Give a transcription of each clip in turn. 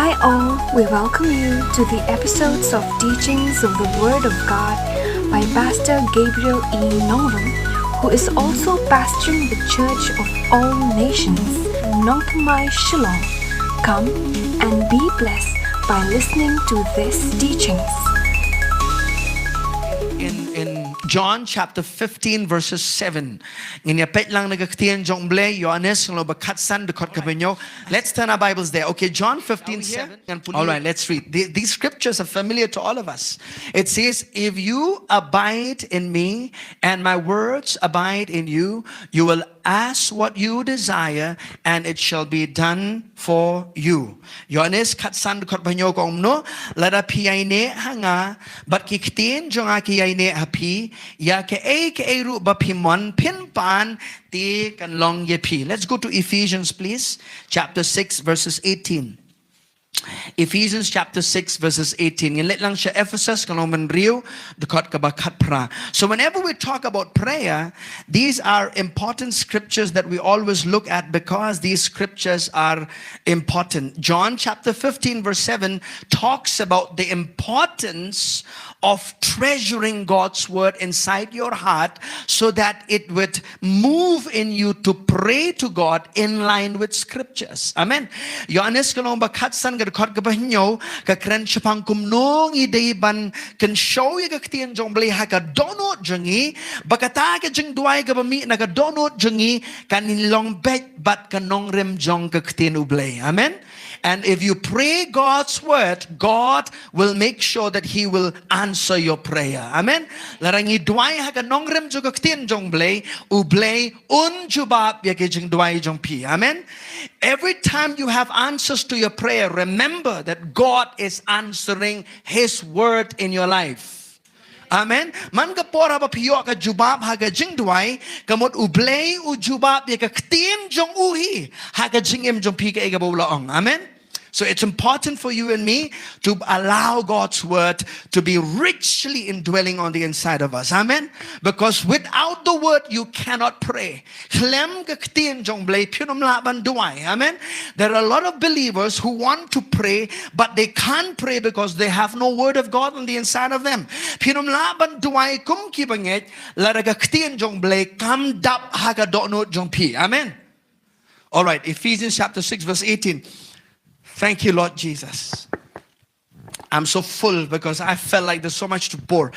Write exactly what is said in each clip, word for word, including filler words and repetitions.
Hi all, we welcome you to the episodes of Teachings of the Word of God by Pastor Gabriel E. Nongrum, who is also pastoring the Church of All Nations, Nongthymmai, Shillong. Come and be blessed by listening to these teachings. In, in John chapter fifteen, verses seven. Ngin ïa peit lang na ka ktien jong U Blei, Ïoannis, lynnong ba khatsan, dkhot kaba hynñiew. Let's turn our Bibles there. Okay, John fifteen seven. All right, let's read. The- These scriptures are familiar to all of us. It says, "If you abide in me and my words abide in you, you will ask what you desire and it shall be done for you." Ïoannis khatsan, dkhot ba hynñiew ka ong kumno: "Lada phi ïaineh ha nga, bad ki ktien jong nga ki ïaineh ha phi, ïa kaei kaei ruh ba phi mon, phin pan, te kan long ïa phi." Let's go to Ephesians, please. Chapter six, verses eighteen. Ephesians chapter six, verses eighteen. Ngin leit lang sha Ephesus, ka lynnong ba hynriew, dkhot kaba khatphra. So whenever we talk about prayer, these are important scriptures that we always look at because these scriptures are important. John chapter fifteen, verse seven talks about the importance of treasuring God's word inside your heart so that it would move in you to pray to God in line with scriptures. Amen. Ïoannis ka lynnong ba khatsan, ka dkhot kaba hynñiew, ka kren shaphang kumno ngi dei ban kynshew ïa ka ktien jong U Blei ha ka dohnud jong ngi, ba kata ka jingduwai kaba mih na ka dohnud jong ngi kan long beit bad ka nongrim jong ka ktien U Blei. Amen. And if you pray God's word, God will make sure that he will answer your prayer. Amen. Lada ngi duwai ha ka nongrim jong ka ktien jong U Blei, U Blei un jubab ïa ki jingduwai jong phi. Amen. Every time you have answers to your prayer, remember that God is answering his word in your life. Amen. Man ka por haba phi ïoh ka jubab ha ka jingduwai, ka mut U Blei u jubab ïa ka ktien jong u hi ha ka jingim jong phi, kaei kaba u la ong. Amen. So it's important for you and me to allow God's word to be richly indwelling on the inside of us. Amen. Because without the word, you cannot pray. Khlem ka ktien jong U Blei phin ym lah ban duwai. Amen. There are a lot of believers who want to pray, but they can't pray because they have no word of God on the inside of them. Phin ym lah ban duwai kum ki bangeit lada ka ktien jong U Blei kam dap ha ka dohnud jong phi. Amen. All right, Ephesians chapter six, verse eighteen. Thank you, Lord Jesus. I'm so full because I felt like there's so much to pour.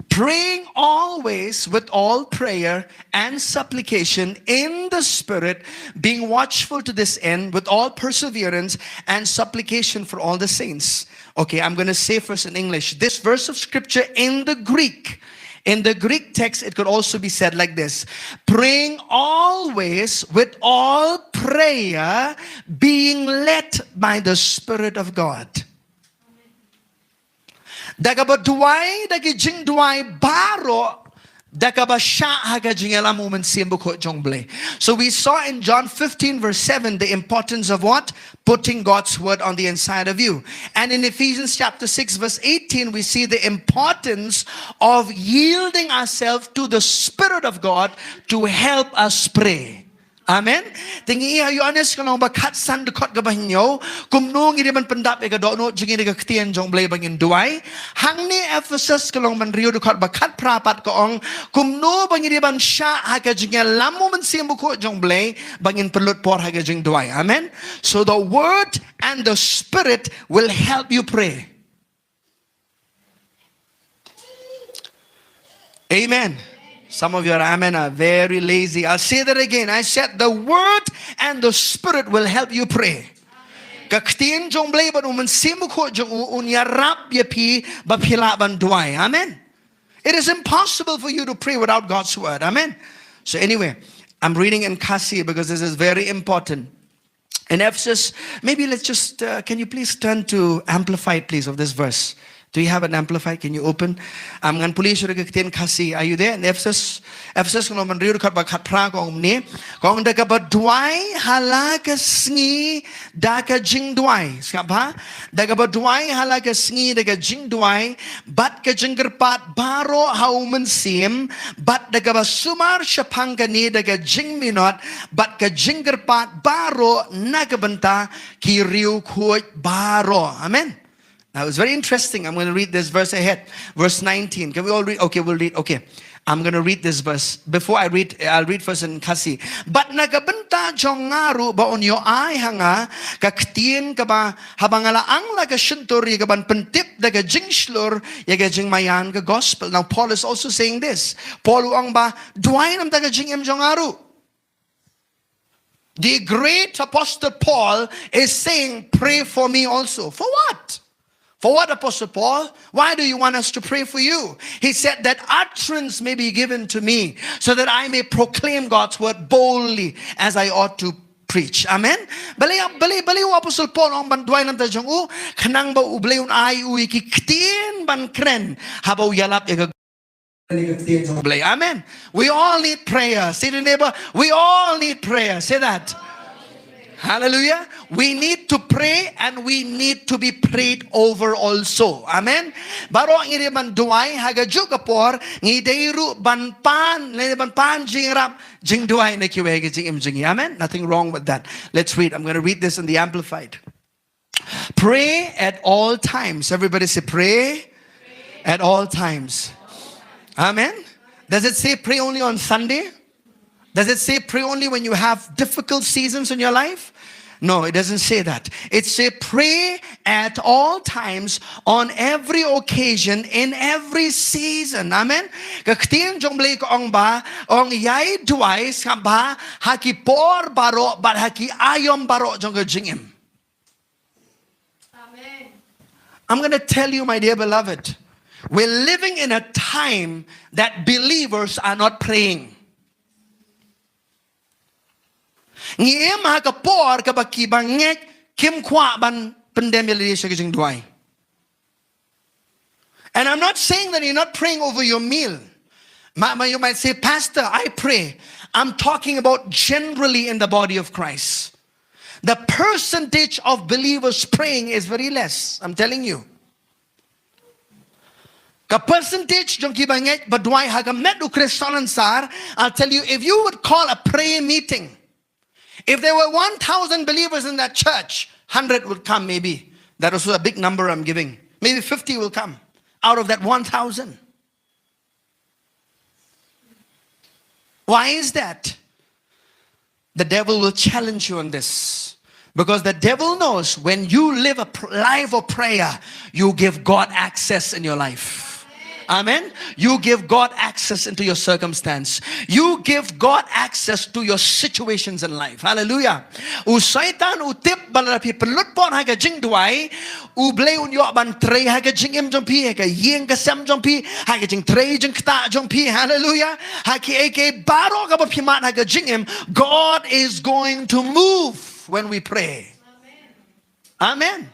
"Praying always with all prayer and supplication in the Spirit, being watchful to this end with all perseverance and supplication for all the saints." Okay, I'm going to say first in English. This verse of scripture in the Greek, in the Greek text, it could also be said like this: "Praying always with all prayer, being led by the Spirit of God." Da kaba duwai da ki jingduwai baroh, da kaba shah ha ka jingïalam U Mynsiem Bakhuid jong U Blei. So we saw in John fifteen, verse seven, the importance of what? Putting God's word on the inside of you. And in Ephesians chapter six, verse eighteen, we see the importance of yielding ourselves to the Spirit of God to help us pray. Amen. Te ngi ïohi ha Ïoannis ka lynnong ba khatsan, dkhot kaba hynñiew, kumno ngi dei ban pyndap ïa ka dohnud jong ngi da ka ktien jong U Blei ba ngin duwai. Hangne Ephesus ka lynnong ba hynriew, dkhot ba khatphra pat, ka ong kumno ba ngi dei ban shah ha ka jingïalam U Mynsiem Bakhuid jong U Blei ba ngin pynlut por ha ka jingduwai. Amen. So the word and the Spirit will help you pray. Amen. Some of your amen are very lazy. I'll say that again. I said the word and the Spirit will help you pray. Ka ktien jong U Blei bad U Mynsiem Bakhuid jong u un ïarap ïa phi ba phi lah ban duwai. Amen. It is impossible for you to pray without God's word. Amen. So anyway, I'm reading in Khasi because this is very important. In Ephesus, maybe let's just, uh, can you please turn to Amplified, please, of this verse? Do you have an amplified? Can you open? Am ngan pule shuh da ka ktien Khasi. Are you there? In Ephesus, Ephesus kano man riu kat ba khat phra ka ong ne. Ka ong da kaba duwai ha la ka sngi da ka jingduwai. Sngap bha. Da kaba duwai ha la ka sngi da ka jingduwai bad ka jingkyrpad baroh ha u Mynsiem bad da kaba sumar shaphang kane da ka jingminot bad ka jingkyrpad baroh na ka bynta ki riewkhuid baroh. Amen. Now it's very interesting. I'm going to read this verse ahead. Verse nineteen. Can we all read? Okay, we'll read. Okay. I'm going to read this verse. Before I read, I'll read first in Khasi. Bad na ka bynta jong nga ruh ba un ïoh ai ha nga ka ktien kaba haba nga la ang la ka shyntur ïa kaban pyntip da ka jingshlur ïa ka jingmaïan ka gospel. Now Paul is also saying this. Paul u ong ba duwai namar ka jingim jong nga ruh. The great apostle Paul is saying, "Pray for me also." For what? For what, Apostle Paul? Why do you want us to pray for you? He said that utterance may be given to me so that I may proclaim God's word boldly as I ought to preach. Amen. Balei, balei, balei u Apostle Paul u ong ban duwai namar jong u, khnang ba u Blei un ai u ïa ki ktien ban kren haba u ïalap ïa ka Blei. Amen. We all need prayer. Say to neighbor, we all need prayer. Say that. Hallelujah. We need to pray and we need to be prayed over also. Amen. Baroh ngi dei ban duwai ha kajuh ka por, ngi dei ruh ban pan, ngi dei ban pan jingïarap jingduwai na kiwei ki jingim jong ngi. Amen. Nothing wrong with that. Let's read. I'm going to read this in the Amplified. Pray at all times. Everybody say, "Pray at all times." Amen. Does it say pray only on Sunday? Does it say pray only when you have difficult seasons in your life? No, it doesn't say that. It say pray at all times, on every occasion, in every season. Amen. Ka ktien jong Blei ka ong ba, ong ïai duwai sngap bha ha ki por baroh bad ha ki aïom baroh jong ka jingim. Amen. I'm going to tell you, my dear beloved, we're living in a time that believers are not praying. Ngi im ha ka por kaba ki bangeit kim kwah ban pyndem ïa lade sha ka jingduwai. And I'm not saying that you're not praying over your meal. Ma, ma, you might say, "Pastor, I pray." I'm talking about generally in the body of Christ. The percentage of believers praying is very less. I'm telling you. Ka percentage jong ki bangeit ba duwai ha ka met u Khrist Salonsar, I'll tell you, if you would call a prayer meeting, if there were one thousand believers in that church, hundred would come maybe. That was a big number I'm giving. Maybe fifty will come out of that one thousand. Why is that? The devil will challenge you on this. Because the devil knows when you live a pr- life of prayer, you give God access in your life. Amen. You give God access into your circumstance. You give God access to your situations in life. Hallelujah. U Satan u tip ba lada phi pynlut por ha ka jingduwai, u Blei un ïoh ban trei ha ka jingim jong phi, ha ka ïing ka sem jong phi, ha ka jingtrei jingktah jong phi. Hallelujah. Ha ki ei ki ei baroh kaba phi mad ha ka jingim, God is going to move when we pray. Amen.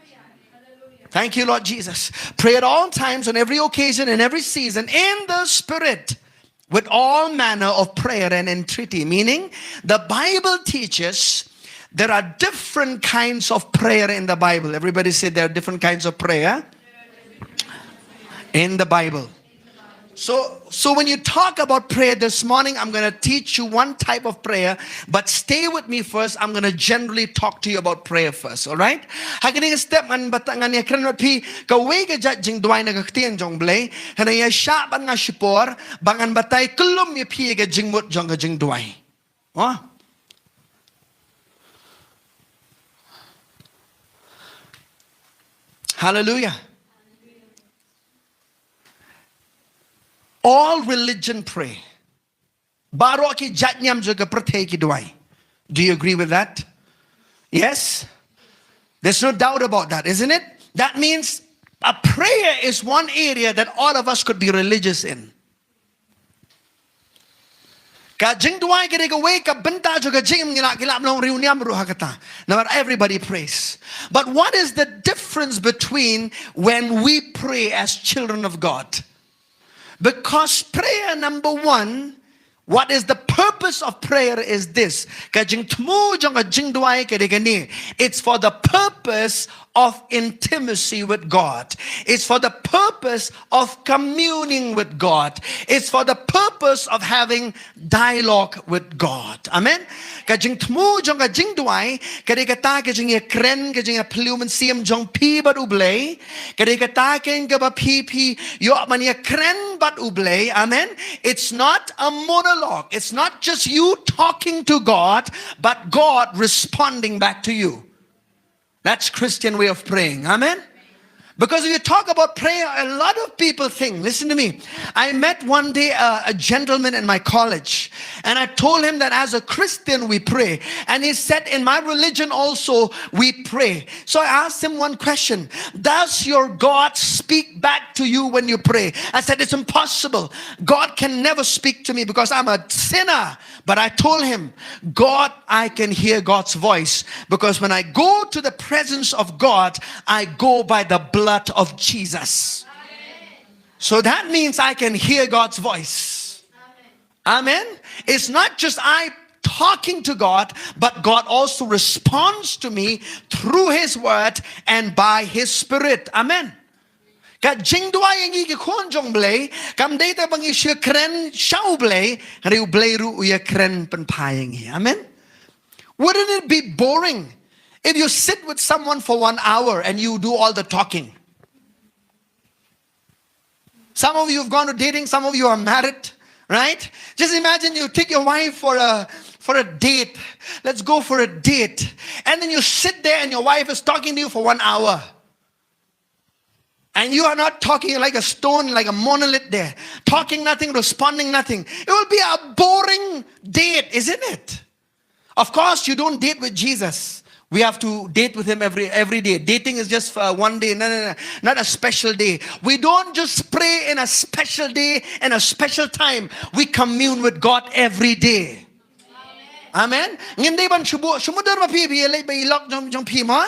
Thank you, Lord Jesus. Pray at all times, on every occasion, in every season, in the Spirit, with all manner of prayer and entreaty. Meaning, the Bible teaches there are different kinds of prayer in the Bible. Everybody say there are different kinds of prayer in the Bible. So, so when you talk about prayer this morning, I'm going to teach you one type of prayer, but stay with me first. I'm going to generally talk to you about prayer first, all right? Ha kane ka step ngan batai, ngan ïakren bad phi kawei ka jait jingduwai na ka ktien jong Blei. Hynrei ïa shah ban nga shipor ba ngan batai kyllum ïa phi ka jingmut jong ka jingduwai. Oh. Hallelujah. All religion pray. Baroh ki jait niam jong ka pyrthei ki duwai. Do you agree with that? Yes? There's no doubt about that, isn't it? That means a prayer is one area that all of us could be religious in. Ka jingduwai ka dei kawei ka bynta jong ka jingim, ngi lah, ngi lah ban long riewniam ruh ha kata. Namar everybody prays. But what is the difference between when we pray as children of God? Because prayer, number one, what is the purpose of prayer is this. Ka jingthmu jong ka jingduwai ka dei kane. It's for the purpose of intimacy with God. It's for the purpose of communing with God. It's for the purpose of having dialogue with God. Amen. Ka jingthmu jong ka jingduwai ka dei kata ka jingïakren, ka jingïaphylliew mynsiem jong phi bad U Blei. Ka dei kata ka jingkaba phi phi ïoh ban ïakren bad U Blei. Amen. It's not a monologue. It's not just you talking to God, but God responding back to you. That's Christian way of praying. Amen. Because if you talk about prayer, a lot of people think, listen to me. I met one day a, a gentleman in my college, and I told him that as a Christian we pray. And he said, in my religion also we pray. So I asked him one question. Does your God speak back to you when you pray? I said, it's impossible. God can never speak to me because I'm a sinner. But I told him, God, I can hear God's voice because when I go to the presence of God, I go by the blood of Jesus. So that means I can hear God's voice. Amen. It's not just I talking to God, but God also responds to me through His word and by His Spirit. Amen. Ka jingduwai ïa ngi ki khun jong U Blei kam dei tang ba ngi shu kren sha U Blei, hynrei U Blei ruh u ïakren pynphai ïa ngi. Amen. Wouldn't it be boring if you sit with someone for one hour and you do all the talking? Some of you have gone to dating, some of you are married, right? Just imagine you take your wife for a for a date. Let's go for a date. And then you sit there and your wife is talking to you for one hour. And you are not talking, like a stone, like a monolith there. Talking nothing, responding nothing. It will be a boring date, isn't it? Of course, you don't date with Jesus. We have to date with him every every day. Dating is just for one day, no, no, no, not a special day. We don't just pray in a special day and a special time. We commune with God every day. Amen. Ngim dei ban shu buh, shu mutdur ma phi, phi leit ba i lok jong jong phi mo.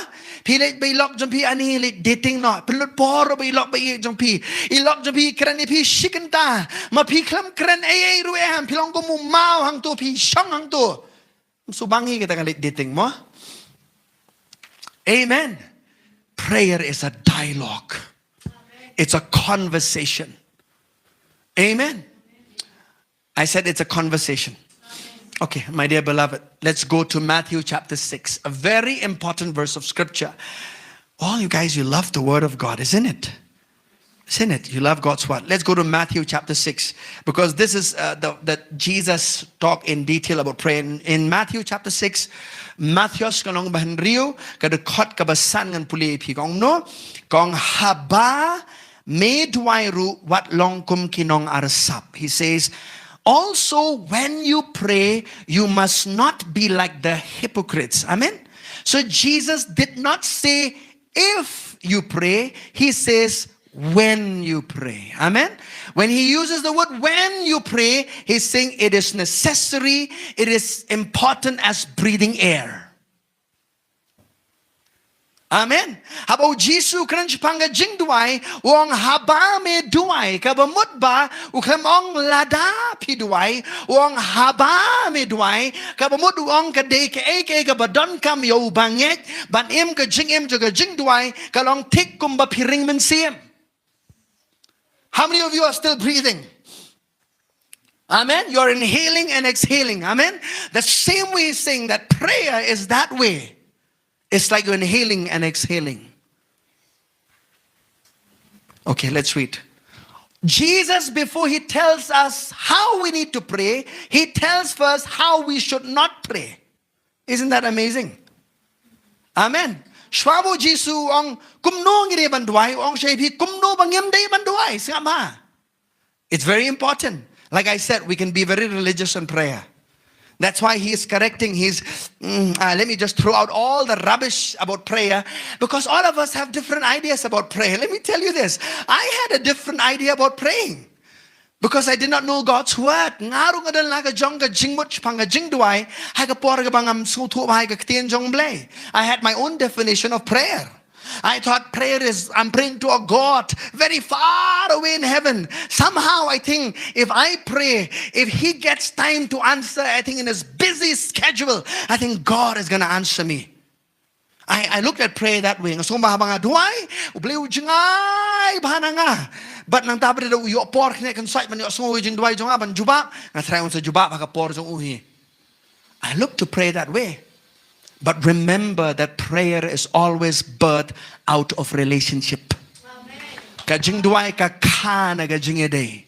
Phi leit ba i lok jong phi, ani leit dating noh. Pynlut por ba i lok ba i jong phi. I lok jong phi kren ïa phi shi kynta. Ma phi khlem kren ei ei ruh em, phi long kum u maw hangto, phi shong hangto. Shu bang hi kata ka leit dating mo. Amen. Prayer is a dialogue. It's a conversation. Amen. I said it's a conversation. Okay, my dear beloved, let's go to Matthew chapter six, a very important verse of scripture. All you guys, you love the word of God, isn't it? Isn't it? You love God's word. Let's go to Matthew chapter six, because this is, uh, the, that Jesus talk in detail about prayer. In, in Matthew chapter six, Mathaios ka lynnong ba hynriew, ka dkhot kaba san ngan pule ïa phi, ka ong kumno, ka ong haba me duwai ruh wat long kum ki nongarsap. He says, also when you pray, you must not be like the hypocrites. Amen. So Jesus did not say if you pray, he says when you pray. Amen. When he uses the word when you pray, he's saying it is necessary, it is important as breathing air. Amen. Haba u Jisu u kren shaphang ka jingduwai, u ong haba me duwai, kaba mut ba u khlem ong lada phi duwai, u ong haba me duwai, kaba mut u ong ka dei kaei kaei kaba donkam ïa u bangeit ban im, ka jingim jong ka jingduwai ka long thik kumba phi ring mynsiem. How many of you are still breathing? Amen. You're inhaling and exhaling. Amen. The same way he's saying that prayer is that way. It's like you're inhaling and exhaling. Okay, let's read. Jesus, before he tells us how we need to pray, he tells first how we should not pray. Isn't that amazing? Amen. Shuwa ba u Jisu u ong kumno ngi dei ban duwai, u ong sha phi kumno ba ngim dei ban duwai. Sngap ma. It's very important. Like I said, we can be very religious in prayer. That's why he is correcting. He's, mm, uh, let me just throw out all the rubbish about prayer, because all of us have different ideas about prayer. Let me tell you this. I had a different idea about praying. Because I did not know God's word. Nga ruh nga don la ka jong ka jingmut shaphang ka jingduwai ha ka por kaba ngam sngewthuh bha ïa ka ktien jong U Blei. I had my own definition of prayer. I thought prayer is, I'm praying to a God very far away in heaven. Somehow I think if I pray, if he gets time to answer, I think in his busy schedule, I think God is gonna answer me. I, I looked at prayer that way. Nga sngew ba haba nga duwai, U Blei u jngai bha na nga. But nangta ba dei u ïoh por kane kan sait ban ïohsngew ïa ka jingduwai jong nga ban jubab, nga trai un sa jubab ha ka por jong u hi. I look to prayer that way. But remember that prayer is always birthed out of relationship. Ka jingduwai ka kha na ka jingïadei.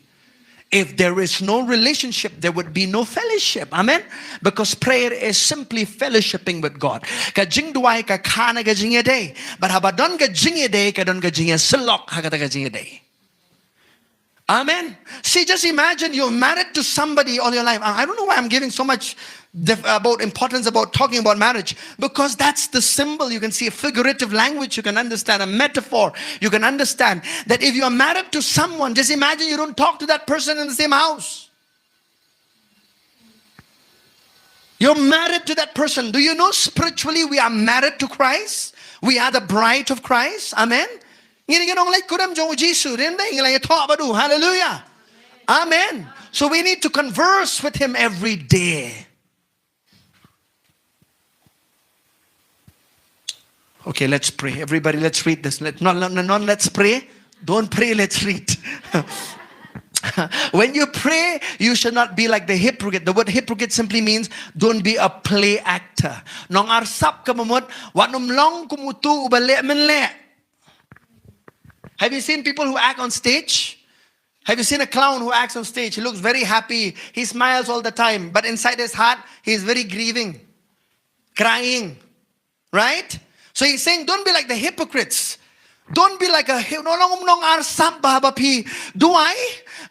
If there is no relationship, there would be no fellowship. Amen? Because prayer is simply fellowshipping with God. Ka jingduwai ka kha na ka jingïadei. But haba don ka jingïadei, ka don ka jingïasyllok ha kata ka jingïadei. Amen. See, just imagine you're married to somebody all your life. I I don't know why I'm giving so much dif- about importance about talking about marriage, because that's the symbol. You can see a figurative language, you can understand a metaphor, you can understand that if you are married to someone, just imagine you don't talk to that person in the same house. You're married to that person. Do you know spiritually we are married to Christ? We are the bride of Christ. Amen. Ngi ngi nong leit kudam jong U Jisu, rin dei ngi la ïathoh bad u. Hallelujah. Amen. So we need to converse with him every day. Okay, let's pray. Everybody, let's read this. Let, not, not, not let's pray. Don't pray, let's read. When you pray, you should not be like the hypocrite. The word hypocrite simply means don't be a play actor. Nong arsap ka mamut, wat nym long kum utu uba leh men leh. Have you seen people who act on stage? Have you seen a clown who acts on stage? He looks very happy. He smiles all the time. But inside his heart, he is very grieving, crying. Right? So he's saying, don't be like the hypocrites. Don't be like a hy- no long nong arsap ba ba phi duwai,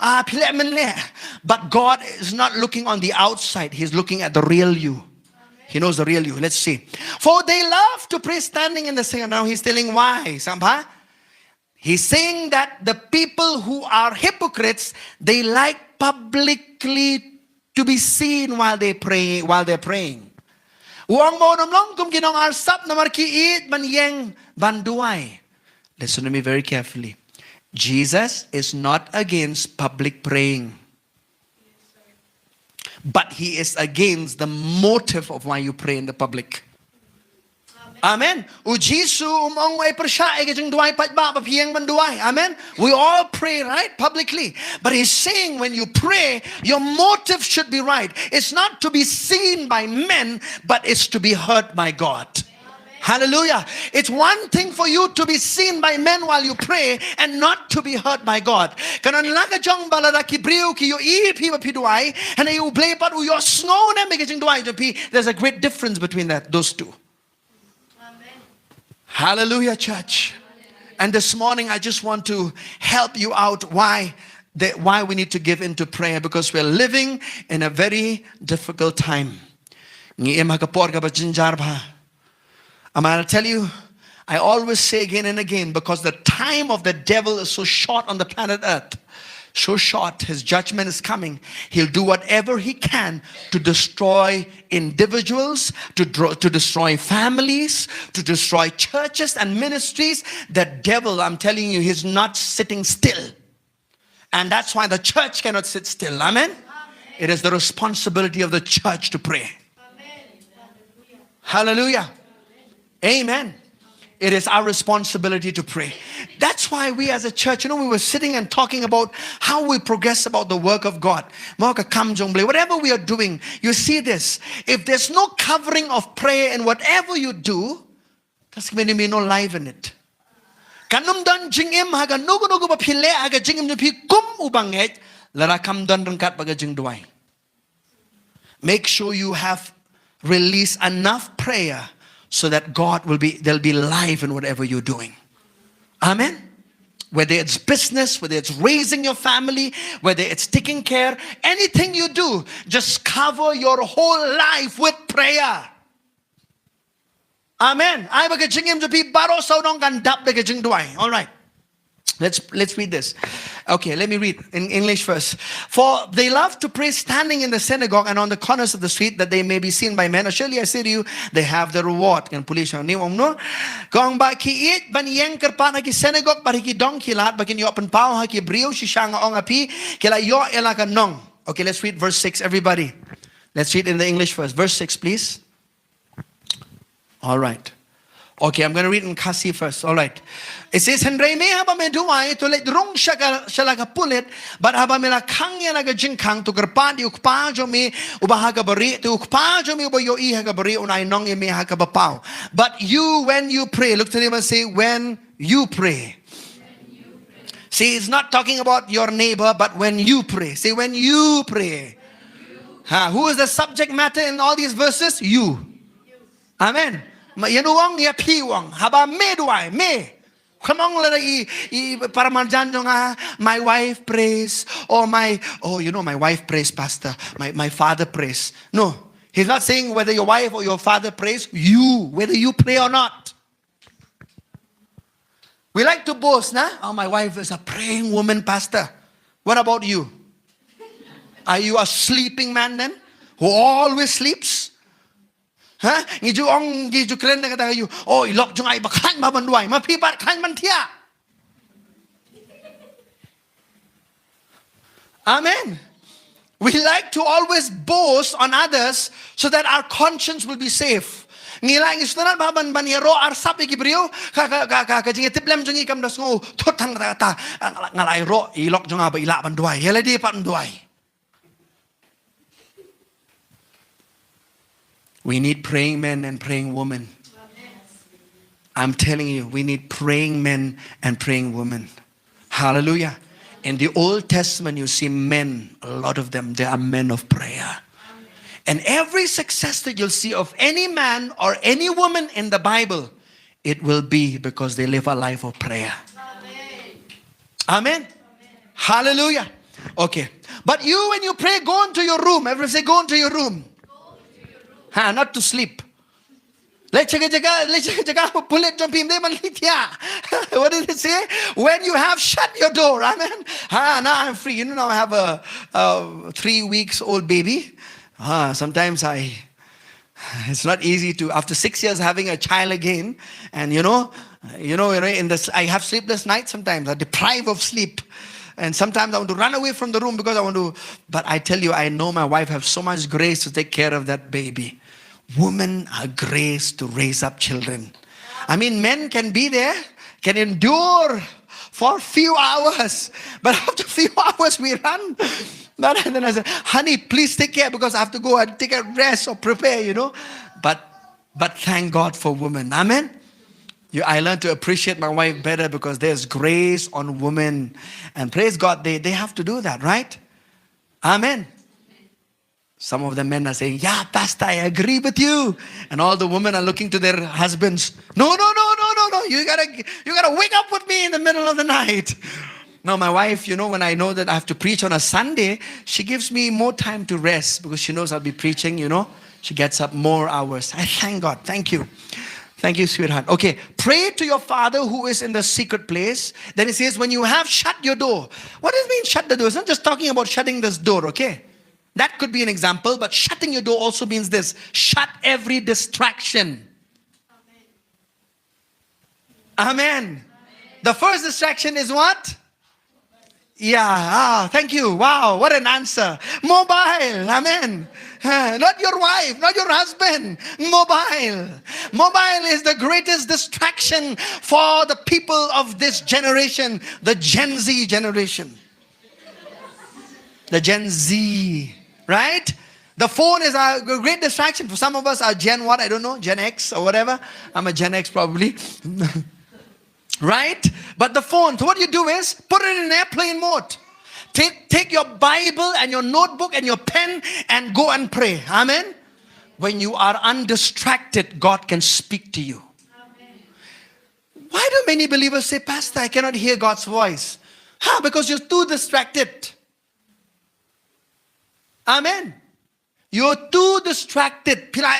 ah, phi leh men leh. But God is not looking on the outside. He's looking at the real you. He knows the real you. Let's see. For they love to pray standing in the synagogue. Now he's telling why. Sangha? He's saying that the people who are hypocrites, they like publicly to be seen while they pray, while they're praying. U ong ba un nym long kum ki nong arsap namar ki ïeit ban ïeng ban duwai. Listen to me very carefully. Jesus is not against public praying. But he is against the motive of why you pray in the public. Amen. U Jisu um ong ai pyrshah ïa ka jingduwai paidbah ba phi ïeng ban duwai. Amen. We all pray, right? Publicly. But he's saying when you pray, your motive should be right. It's not to be seen by men, but it's to be heard by God. Hallelujah. It's one thing for you to be seen by men while you pray and not to be heard by God. Ka don la ka jong ba lada ki briew ki ïohi ïa phi ba phi duwai, hynrei U Blei pat u ïohsngew ne em ïa ka jingduwai jong phi. There's a great difference between that, those two. Hallelujah, church. And this morning, I just want to help you out why, the, why we need to give into prayer, because we're living in a very difficult time. Ngi im ha ka por kaba jynjar bha. And I'll tell you, I always say again and again, because the time of the devil is so short on the planet Earth. So short, his judgment is coming. He'll do whatever he can to destroy individuals, to, dro- to destroy families, to destroy churches and ministries. The devil, I'm telling you, he's not sitting still. And that's why the church cannot sit still. Amen? It is the responsibility of the church to pray. Hallelujah. Amen. It is our responsibility to pray. That's why we as a church, you know, we were sitting and talking about how we progress about the work of God. Mo ka kam jong Blei, whatever we are doing, you see this. If there's no covering of prayer in whatever you do, there's going to be no life in it. Kan ym don jingim ha ka no ka no kaba phi leh ha ka jingim jong phi kum u bangeit, lada kam don ryngkat bad ka jingduwai. Make sure you have released enough prayer so that God will be, there'll be life in whatever you're doing. Amen. Whether it's business, whether it's raising your family, whether it's taking care, anything you do, just cover your whole life with prayer. Amen. Ai ba ka jingim jong phi baroh saw nong kan dap da ka jingduwai. All right. Let's, let's read this. Okay, let me read in English first. For they love to pray standing in the synagogue and on the corners of the street, that they may be seen by men. Surely I say to you, they have the reward. Kan pule shang ni ong no. Ka ong ba ki ïeit ban ïeng kyrpad ha ki synagogue bad ha ki dong ki lad ba kin ïoh pynpaw ha ki briew, shisha nga ong ha phi, ki la ïoh ïa la ka nong. Okay, let's read verse six, everybody. Let's read in the English first. Verse six, please. All right. Okay, I'm going to read in Khasi first. All right. It says, "Hynrei me, haba me duwai, to leit rung sha ka, sha la ka pulit, bad haba me la khang ïa la ka jingkhang, to kyrpad ïa u Kpa jong me uba ha kaba rieh, te u Kpa jong me uba ïohi ha kaba rieh un ai nong ïa me ha kaba paw." But you, when you pray, look to them and say, "When you pray." See, it's not talking about your neighbor, but when you pray. Say, "When you pray." Ha, who is the subject matter in all these verses? You. Amen. Ma, ïa no ong, ïa phi ong. Haba me duwai, me. Come on, lada i, i para marjan jong nga, "My wife prays," or my, "Oh, you know, my wife prays, Pastor. My, my father prays." No. He's not saying whether your wife or your father prays, you, whether you pray or not. We like to boast, nah? "Oh, my wife is a praying woman, Pastor." What about you? Are you a sleeping man then, who always sleeps? Ha? Ngi ju ong, ngi ju kren da kata ka ïa u, "Oh, i lok jong nga i ba khlaiñ bha ban duwai." Ma phi pat khlaiñ ban thiah. Amen. We like to always boast on others so that our conscience will be safe. Ngi la, ngi sngewtynnat bha ban, ban ïaroh arsap ïa ki briew, ka, ka, ka, ka, ka jingïatiplem jong ngi kam da sngew thut tang kata, kata, "Ah, nga la, nga la ïaroh i lok jong nga ba i lah ban duwai. Ïa lade pat ban duwai." We need praying men and praying women. I'm telling you, we need praying men and praying women. Hallelujah. In the Old Testament, you see men, a lot of them, they are men of prayer. And every success that you'll see of any man or any woman in the Bible, it will be because they live a life of prayer. Amen. Hallelujah. Okay. But you, when you pray, go into your room. Everyone say, "Go into your room." Ha, not to sleep. Leit sha ka jaka, leit sha ka jaka pulit jong phi, ym dei ban leit thiah. What did it say? "When you have shut your door." Amen. Ha, now I'm free. You know, now I have a, a three weeks old baby. Ha, sometimes I, it's not easy to, after six years having a child again, and you know, you know, you know, in this, I have sleepless nights sometimes. I'm deprived of sleep. And sometimes I want to run away from the room because I want to, but I tell you, I know my wife has so much grace to take care of that baby. Women are graced to raise up children. I mean, men can be there, can endure for a few hours, but after a few hours we run. But then I said, "Honey, please take care because I have to go and take a rest or prepare, you know." But, but thank God for women. Amen. You, I learned to appreciate my wife better because there's grace on women. And praise God, they, they have to do that, right? Amen. Some of the men are saying, "Yeah, Pastor, I agree with you." And all the women are looking to their husbands. "No, no, no, no, no, no. You gotta, you gotta wake up with me in the middle of the night." No, my wife, you know, when I know that I have to preach on a Sunday, she gives me more time to rest because she knows I'll be preaching, you know. She gets up more hours. I thank God. Thank you. Thank you, sweetheart. Okay, pray to your Father who is in the secret place. Then it says, "When you have shut your door." What does it mean, shut the door? It's not just talking about shutting this door, okay? That could be an example, but shutting your door also means this: shut every distraction. Amen. The first distraction is what? Yeah, ah, thank you. Wow, what an answer. Mobile, amen. Ah, not your wife, not your husband. Mobile. Mobile is the greatest distraction for the people of this generation, the Gen Z generation. The Gen Z, right? The phone is a great distraction. For some of us are Gen what, I don't know, Gen X or whatever. I'm a Gen X probably. Right? But the phone, so what you do is put it in airplane mode. Take, take your Bible and your notebook and your pen and go and pray. Amen? When you are undistracted, God can speak to you. Why do many believers say, "Pastor, I cannot hear God's voice"? Ha, because you're too distracted. Amen. You're too distracted. Phi la,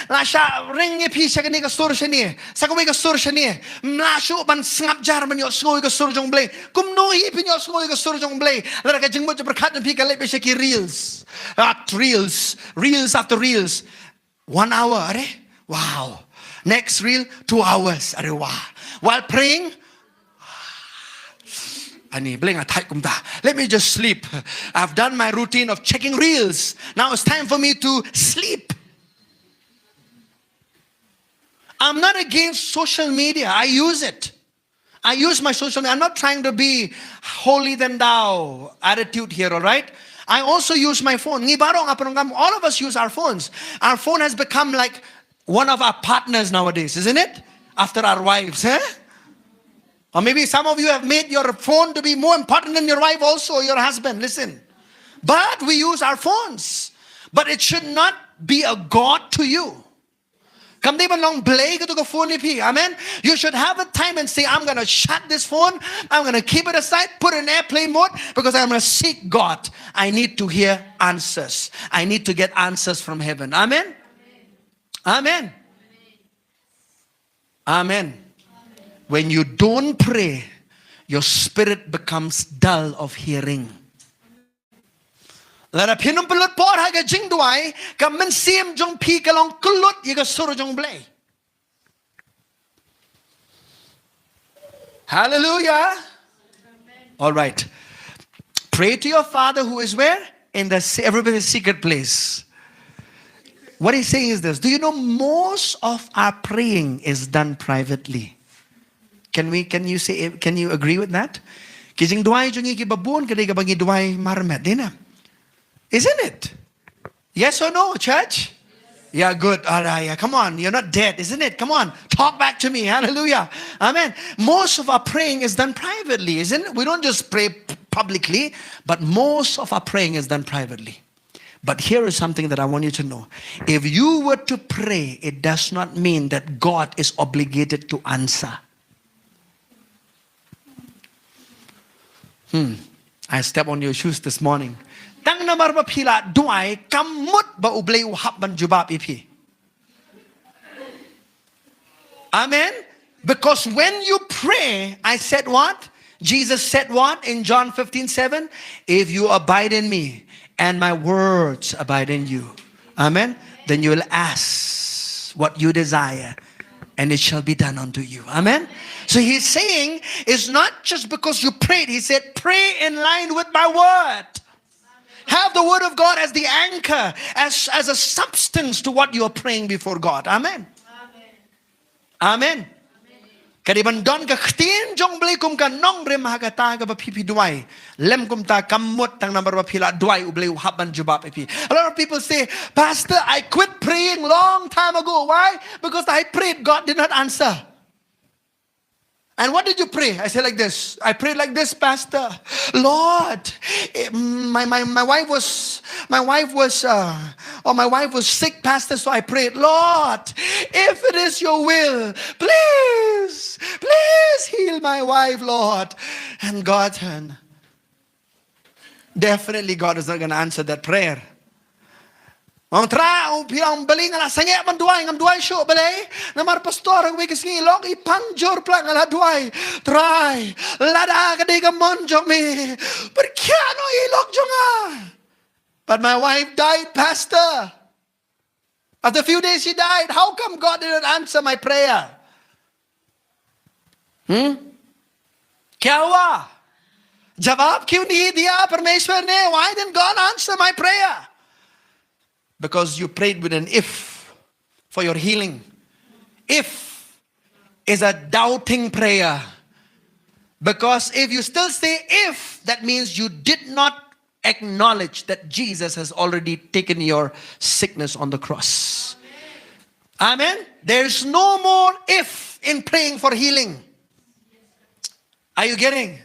La shah ring ïa phi sha kane ka sur shane, sha kawei ka sur shane. Ym lah shuh ban sngap jar ban ïohsngew ïa ka sur jong U Blei. Kumno hi phin ïohsngew ïa ka sur jong U Blei lada ka jingmut jingpyrkhat jong phi ka leit beit sha ki reels. At reels, reels after reels. One hour, are? Wow. Next reel, two hours, are wah. While praying, ani, Blei nga thait kumta. Let me just sleep. I've done my routine of checking reels. Now it's time for me to sleep. I'm not against social media. I use it. I use my social media. I'm not trying to be holy than thou attitude here, all right? I also use my phone. Ngi baroh nga pyndonkam, all of us use our phones. Our phone has become like one of our partners nowadays, isn't it? After our wives, eh? Or maybe some of you have made your phone to be more important than your wife also, or your husband. Listen. But we use our phones. But it should not be a god to you. Kam dei ban long blei katu ka phone ïa phi. Amen. You should have a time and say, "I'm gonna shut this phone. I'm gonna keep it aside, put it in airplane mode, because I'm gonna seek God. I need to hear answers. I need to get answers from heaven." Amen. Amen. Amen. When you don't pray, your spirit becomes dull of hearing. Lada phin ym pynlut por ha ka jingduwai, ka mynsiem jong phi ka long kyllut ïa ka sur jong Blei. Hallelujah. All right. Pray to your Father who is where? In the se-, everybody's secret place. What he's saying is this. Do you know most of our praying is done privately? Can we, can you say, can you agree with that? Ki jingduwai jong ngi kiba bun ka dei kaba ngi duwai marmet, dei na? Isn't it? Yes or no, church? Yeah, good. All right, yeah. Come on, you're not dead, isn't it? Come on, talk back to me. Hallelujah. Amen. Most of our praying is done privately, isn't it? We don't just pray p-, publicly, but most of our praying is done privately. But here is something that I want you to know. If you were to pray, it does not mean that God is obligated to answer. Hmm. I step on your shoes this morning. Tang namar ba phi la duwai, kam mut ba U Blei u hap ban jubab ïa phi. Amen. Because when you pray, I said what? Jesus said what in John fifteen seven? "If you abide in me and my words abide in you." Amen. Then you will ask what you desire and it shall be done unto you. Amen. So he's saying it's not just because you prayed. He said, "Pray in line with my word." Have the word of God as the anchor, as, as a substance to what you are praying before God. Amen. Amen. Ka dei ban don ka ktien jong Blei kum ka nongrim ha kata kaba phi phi duwai. Lem kumta kam mut tang namar ba phi la duwai U Blei u hap ban jubab ïa phi. A lot of people say, "Pastor, I quit praying long time ago." Why? Because I prayed, God did not answer. And what did you pray? I said like this. "I prayed like this, Pastor. Lord, eh, my, my, my wife was, my wife was, uh, or my wife was sick, Pastor, so I prayed, 'Lord, if it is your will, please, please heal my wife, Lord.'" And God turned. Definitely God is not gonna answer that prayer. Ong Trai, ong phi ong Blei, nga la sangeh ban duwai, ngam duwai shuh Blei. Namar pastor, ong wei ka sngi lok i pang jur pla nga la duwai. Trai, lada ka dei ka mon jong me, pyrkhat noh ïa i lok jong nga. But my wife died, Pastor. After a few days, she died. How come God didn't answer my prayer? Hmm? Kya hua? Jawab kyun nahi diya Parmeshwar ne? Why didn't God answer my prayer? Because you prayed with an if for your healing. If is a doubting prayer. Because if you still say if, that means you did not acknowledge that Jesus has already taken your sickness on the cross. Amen. There's no more if in praying for healing. Are you getting?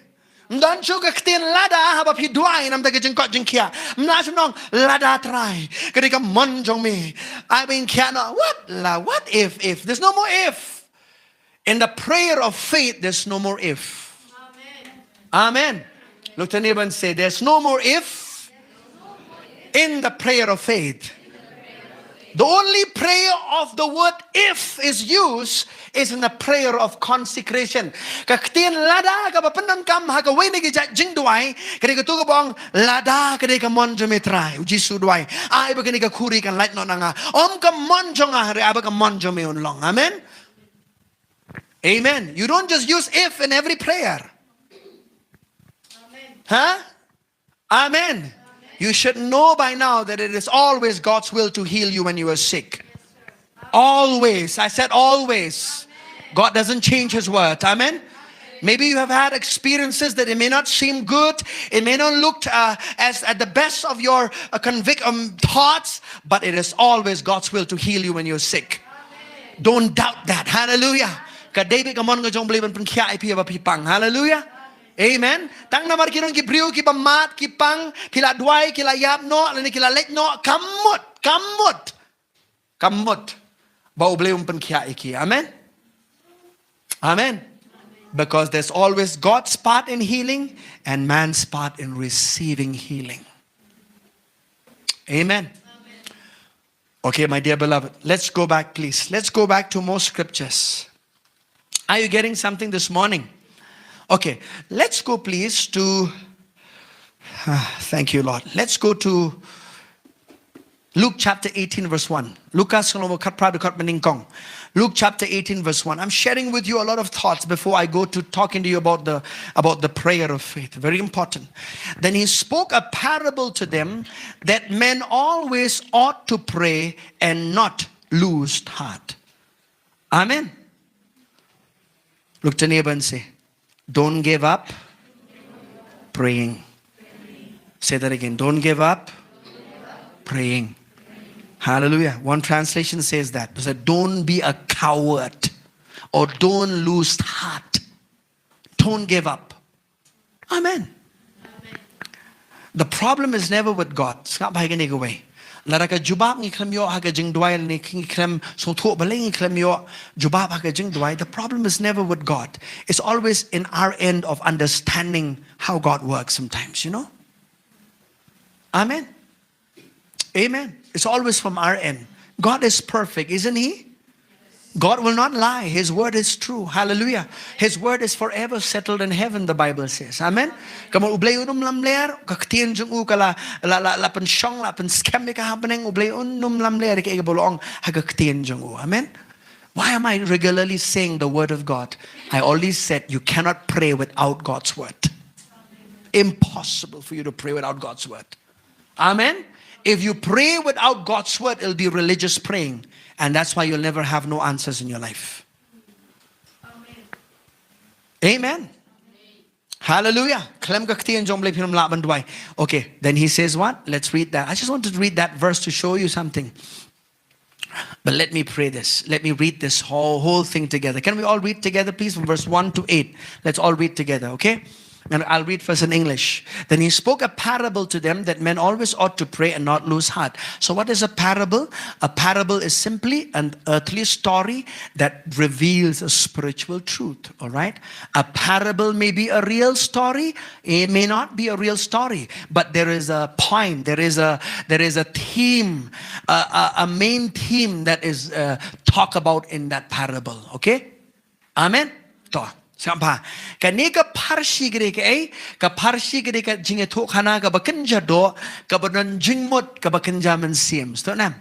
Ym don shuh ka ktien lada haba phi duwai namar ka jingkoit jingkhiah. Ym lah shuh ban ong lada Trai, ka dei ka mon jong me, I mean, khiah noh. What la, what if, if? There's no more if. In the prayer of faith, there's no more if. Amen. Look to your neighbor and say, "There's no more if in the prayer of faith." The only prayer of the word if is used is in a prayer of consecration. Ka ktien lada kaba pyndonkam ha kawei na ki jait jingduwai, ka dei kato kaba ong lada ka dei ka mon jong me Trai, u Jisu u duwai. Ai ba kane ka khuri kan lait noh na nga. Ym ka mon jong nga hynrei ai ba ka mon jong me un long. Amen. Amen. You don't just use if in every prayer. Huh? Amen. You should know by now that it is always God's will to heal you when you are sick. Always. I said always. God doesn't change his word. Amen. Maybe you have had experiences that it may not seem good, it may not look uh, as at the best of your uh, convict um, thoughts, but it is always God's will to heal you when you're sick. Don't doubt that. Hallelujah. Ka David ka mon ka jong Blei ban pynkhiah ïa phi ba phi pang. Hallelujah. Amen. Tang namar ki don ki briew kiba mad, ki pang, ki la duwai, ki la ïap noh, lane ki la leit noh, kam mut, kam mut. Kam mut ba U Blei un pynkhiah ïa ki. Amen. Amen. Because there's always God's part in healing and man's part in receiving healing. Amen. Okay, my dear beloved, let's go back, please. Let's go back to more scriptures. Are you getting something this morning? Okay, let's go, please, to. Ah, thank you, Lord. Let's go to Luke chapter eighteen, verse one. Lukas khatphra dkhot mynnyngkong. Luke chapter eighteen, verse one. I'm sharing with you a lot of thoughts before I go to talking to you about the, about the prayer of faith. Very important. Then he spoke a parable to them that men always ought to pray and not lose heart. Amen. Look to neighbor and say, don't give up praying. Say that again. Don't give up praying. Hallelujah. One translation says that. It said, don't be a coward or don't lose heart. Don't give up. Amen. The problem is never with God. Sngap bha ïa kane kawei. Lada ka jubab ngi khlem ïoh ha ka jingduwai, ngi khlem sngewthuh balei ngi khlem ïoh jubab ha ka jingduwai. The problem is never with God. It's always in our end of understanding how God works sometimes, you know. Amen. Amen. It's always from our end. God is perfect, isn't he? God will not lie. His word is true. Hallelujah. His word is forever settled in heaven, the Bible says. Amen. Kumno U Blei un ym lamler, ka ktien jong u ka la, la, la, la pynshong, la pynskhem ïa ka ha bneng, U Blei un ym lamler ïa kaei kaba u la ong ha ka ktien jong u. Amen. Why am I regularly saying the word of God? I already said you cannot pray without God's word. Impossible for you to pray without God's word. Amen. If you pray without God's word, it'll be religious praying. And that's why you'll never have no answers in your life. Amen. Hallelujah. Khlem ka ktien jong U Blei phin ym lah ban duwai. Okay, then he says what? Let's read that. I just want to read that verse to show you something. But let me pray this. Let me read this whole, whole thing together. Can we all read together, please, from verse one to eight? Let's all read together, okay? And I'll read first in English. Then he spoke a parable to them that men always ought to pray and not lose heart. So, what is a parable? A parable is simply an earthly story that reveals a spiritual truth, all right? A parable may be a real story, it may not be a real story, but there is a point, there is a, there is a theme, a, a, a main theme that is uh, talked about in that parable, okay? Amen. To, sngap bha. Kane ka pharshi ka dei kaei, ka pharshi ka dei ka jingïathuhkhana kaba kynja doh, kaba don jingmut, kaba kynja mynsiem. Sngewthuh ne em?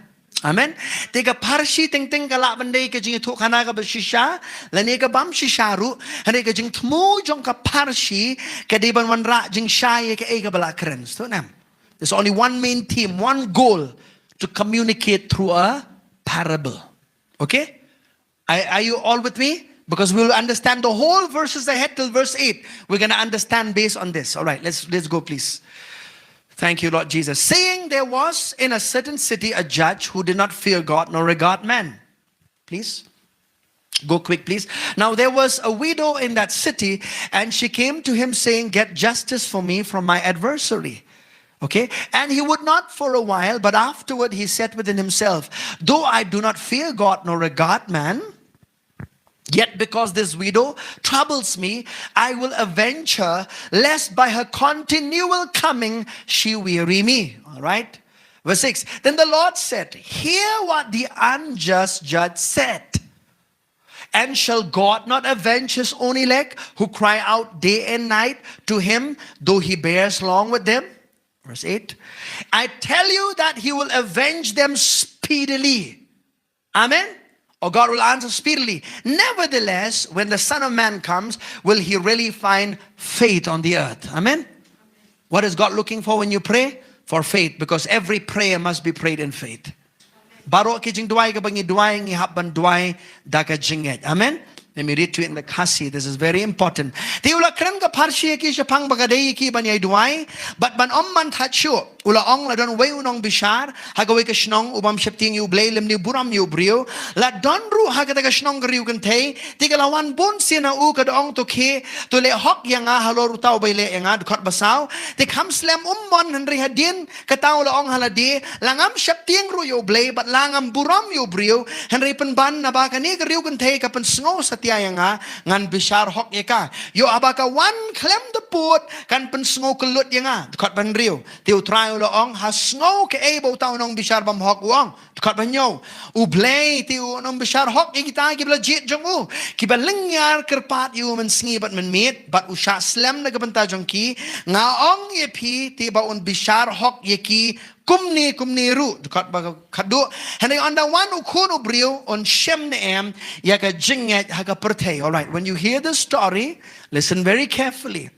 Amen. Te ka pharshi teng teng ka lah ban dei ka jingïathuhkhana kaba shisha, lane ka bym shisha ruh, hynrei ka jingthmu jong ka pharshi ka dei ban wanrah jingshai ïa kaei kaba la kren. Sngewthuh ne em? There's only one main theme, one goal to communicate through a parable. Okay? Are, are you all with me? Because we will understand the whole verses ahead till verse eight. We're gonna understand based on this. All right, let's, let's go, please. Thank you, Lord Jesus. Saying there was in a certain city a judge who did not fear God nor regard man. Please. Go quick, please. Now there was a widow in that city, and she came to him saying, get justice for me from my adversary. Okay? And he would not for a while, but afterward he said within himself, though I do not fear God nor regard man, yet because this widow troubles me, I will avenge her, lest by her continual coming she weary me. All right? Verse six. Then the Lord said, "Hear what the unjust judge said. And shall God not avenge his own elect who cry out day and night to him, though he bears long with them?" Verse eight. "I tell you that he will avenge them speedily." Amen. Or God will answer speedily. "Nevertheless, when the Son of Man comes, will he really find faith on the earth?" Amen. What is God looking for when you pray? For faith, because every prayer must be prayed in faith. Baroh ki jingduwai kaba ngi duwai, ngi hap ban duwai da ka jingngeit. Amen. Let me read to you in the Khasi. This is very important. Te u la kren ka pharshi ïa ki shaphang ba ka dei ïa ki ban ïai duwai bad ban ym man thait shuh. U la ong, "La don uwei u nongbishar ha kawei ka shnong, u bym sheptieng ïa U Blei lymne burom ïa u briew. La don ruh ha kata ka shnong ka riewkynthei, te ka la wan bun sien ha u, ka da ong, 'To khie, to leh hok ïa nga halor uta uba ïaleh ïa nga.'" Dkhot ba saw. "Te kham slem um mon, hynrei hadien kata u la ong ha lade, 'La ngam sheptieng ruh ïa U Blei bad la ngam burom ïa u briew, hynrei pynban naba kane ka riewkynthei ka pynsngew satia ïa nga, ngan bishar hok ïa ka. Ïoh haba ka wan khlem da pud, kan pynsngew kyllut ïa nga.'" Dkhot ba hynriew. Te U Trai u la ong, "Ha sngew kaei ba uta u nongbishar bymhok u ong?" Dkhot ba hynñiew. "U Blei te un ym bishar hok ïa kita kiba la jied jong u, kiba lyngngiar kyrpad ïa u mynsngi bad mynmiet, bad u shah slem na ka bynta jong ki. Nga ong ïa phi, te ba un bishar hok ïa ki kumne kumne ruh." Dkhot ba khatduh. "Hynrei ynda wan u Khun u briew, un shem ne em ïa ka jingngeit ha ka pyrthei?" All right, when you hear this story, listen very carefully.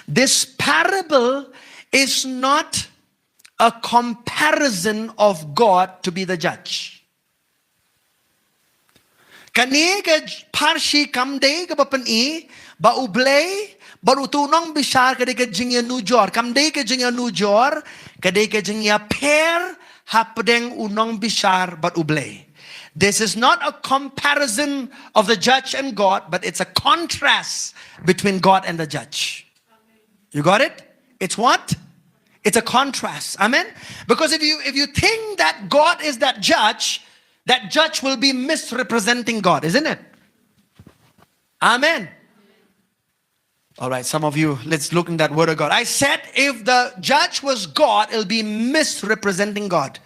This parable is not a comparison of God to be the judge. Kane ka pharshi kam dei kaba pyni ba U Blei bad utu u nongbishar ka dei ka jingïanujor. Kam dei ka jingïanujor, ka dei ka jingïapher hapdeng u nongbishar bad U Blei. This is not a comparison of the judge and God, but it's a contrast between God and the judge. You got it? It's what? It's a contrast. Amen? Because if you, if you think that God is that judge, that judge will be misrepresenting God, isn't it? Amen. All right, some of you, let's look in that word of God. I said, if the judge was God, it'll be misrepresenting God.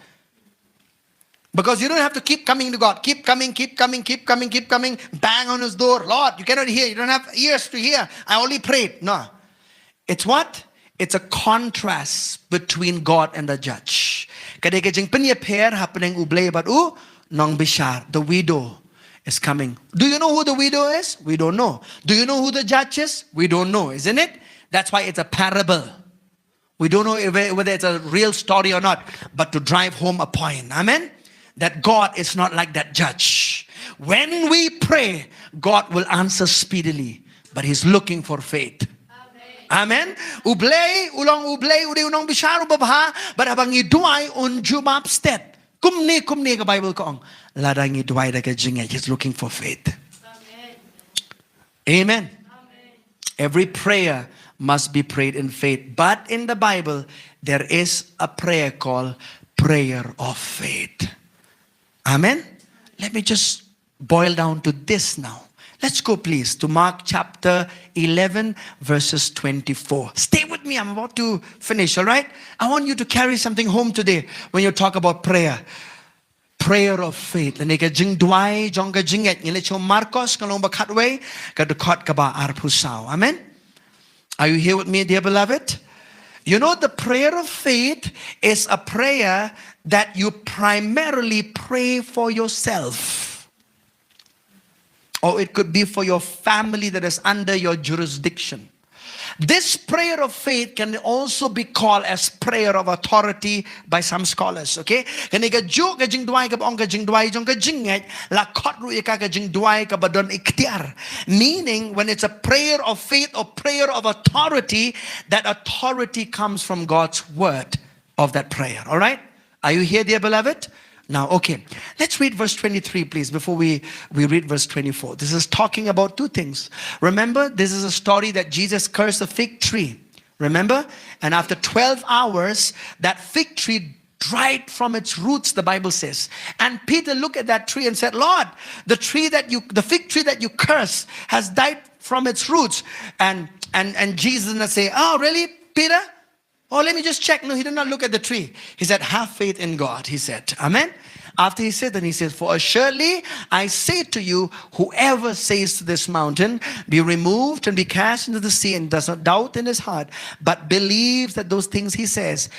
Because you don't have to keep coming to God. Keep coming, keep coming, keep coming, keep coming. Bang on his door. "Lord, you cannot hear. You don't have ears to hear. I only prayed." No. It's what? It's a contrast between God and the judge. Ka dei ka jingpynïapher hapdeng U Blei bad u nongbishar. The widow is coming. Do you know who the widow is? We don't know. Do you know who the judge is? We don't know, isn't it? That's why it's a parable. We don't know if, whether it's a real story or not, but to drive home a point. Amen? That God is not like that judge. When we pray, God will answer speedily, but He's looking for faith. Amen. U Blei, u long U Blei, u dei u nongbishar uba bha, bad haba ngi duwai un jubab stet. Kumne, kumne ka Bible ka ong. Lada ngi duwai da ka jingngeit, He's looking for faith. Amen. Every prayer must be prayed in faith. But in the Bible, there is a prayer called prayer of faith. Amen. Let me just boil down to this now. Let's go, please, to Mark chapter eleven, verses twenty-four. Stay with me. I'm about to finish, all right? I want you to carry something home today when you talk about prayer. Prayer of faith. Lane ka jingduwai jong ka jingngeit. Ngi leit sha u Markos, ka lynnong ba khatwei, ka dkhot kaba arphew saw. Amen. Are you here with me, dear beloved? You know, the prayer of faith is a prayer that you primarily pray for yourself. Or it could be for your family that is under your jurisdiction. This prayer of faith can also be called as prayer of authority by some scholars, okay? Kane ka juh ka jingduwai kaba ong ka jingduwai jong ka jingngeit, la khot ruh ïa ka ka jingduwai kaba don iktiar. Meaning, when it's a prayer of faith or prayer of authority, that authority comes from God's word of that prayer, all right? Are you here, dear beloved? Now, okay, let's read verse twenty-three, please, before we, we read verse twenty-four. This is talking about two things. Remember, this is a story that Jesus cursed a fig tree. Remember? And after twelve hours, that fig tree dried from its roots, the Bible says. And Peter looked at that tree and said, "Lord, the tree that you, the fig tree that you curse has died from its roots." And, and, and Jesus did not say, "Oh, really, Peter? Oh, let me just check. No, he did not look at the tree. He said, "Have faith in God," he said. Amen. After he said that, he says, "For assuredly I say to you, whoever says to this mountain, 'Be removed and be cast into the sea,' and does not doubt in his heart, but believes that those things he says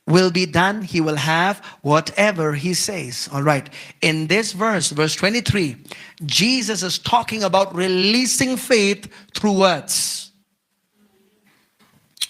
will be done, he will have whatever he says." All right. In this verse, verse twenty-three, Jesus is talking about releasing faith through words.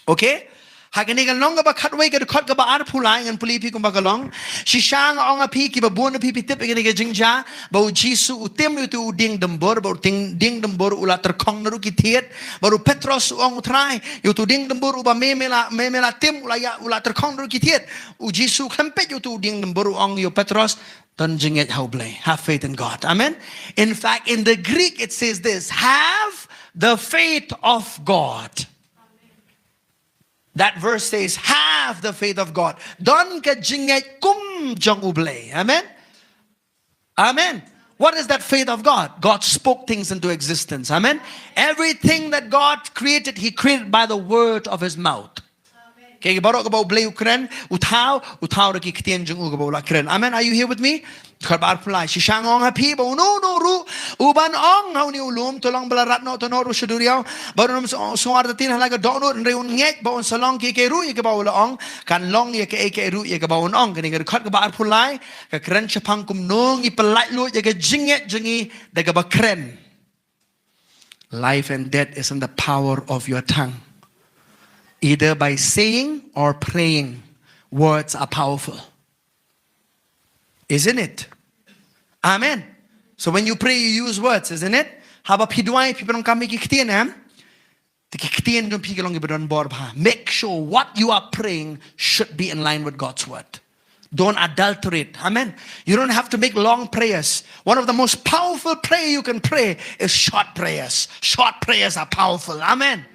Okay? Ha kane ka lynnong kaba khatwei, ka dkhot kaba arphew lai, ngan pule ïa phi kumba ka long. Shisha nga ong ïa phi, kiba bun na phi phi tip ïa kane ka jingjia, ba U Jisu u tim ïa uto u dieng dymbur, ba u dieng, dieng dymbur u la tyrkhong na ruh ki thied, bad u Petros u ong, "U Trai, ïa uto u dieng dymbur uba me, me la, me, me la tim, u la ïa, u la tyrkhong na ruh ki thied." U Jisu u khlem peit ïa uto u dieng dymbur, u ong ïa u Petros, "Don jingngeit ha U Blei. Have faith in God." Amen. In fact, in the Greek it says this, "Have the faith of God." That verse says, "Have the faith of God." Don ka jingngeit kum jong U Blei. Amen. Amen. What is that faith of God? God spoke things into existence. Amen. Everything that God created, He created by the word of His mouth. Kaei baroh kaba U Blei u kren, u thaw, u thaw da ki ktien jong u kaba u la kren. Amen. Are you here with me? Dkhot ba arphew lai. Shisha nga ong ha phi, ba uno uno ruh uban ong ha une u lum, "To long ba la rat noh, to noh ruh sha duriaw, bad un ym sngewar da ktien ha la ka dohnud, hynrei un ngeit ba un sa long kaei kaei ruh ïa kaba u la ong, kan long ïa kaei kaei ruh ïa kaba un ong." Kane ka dkhot kaba arphew lai ka kren shaphang kumno ngi pyllait luid ïa ka jingngeit jong ngi da kaba kren. Life and death is in the power of your tongue. Either by saying or praying, words are powerful. Isn't it? Amen. So when you pray, you use words, isn't it? Haba phi duwai, phi pyndonkam ïa ki ktien, em? Te ki ktien jong phi ki long kiba don bor bha. Make sure what you are praying should be in line with God's word. Don't adulterate. Amen. You don't have to make long prayers. One of the most powerful prayer you can pray is short prayers. Short prayers are powerful. Amen.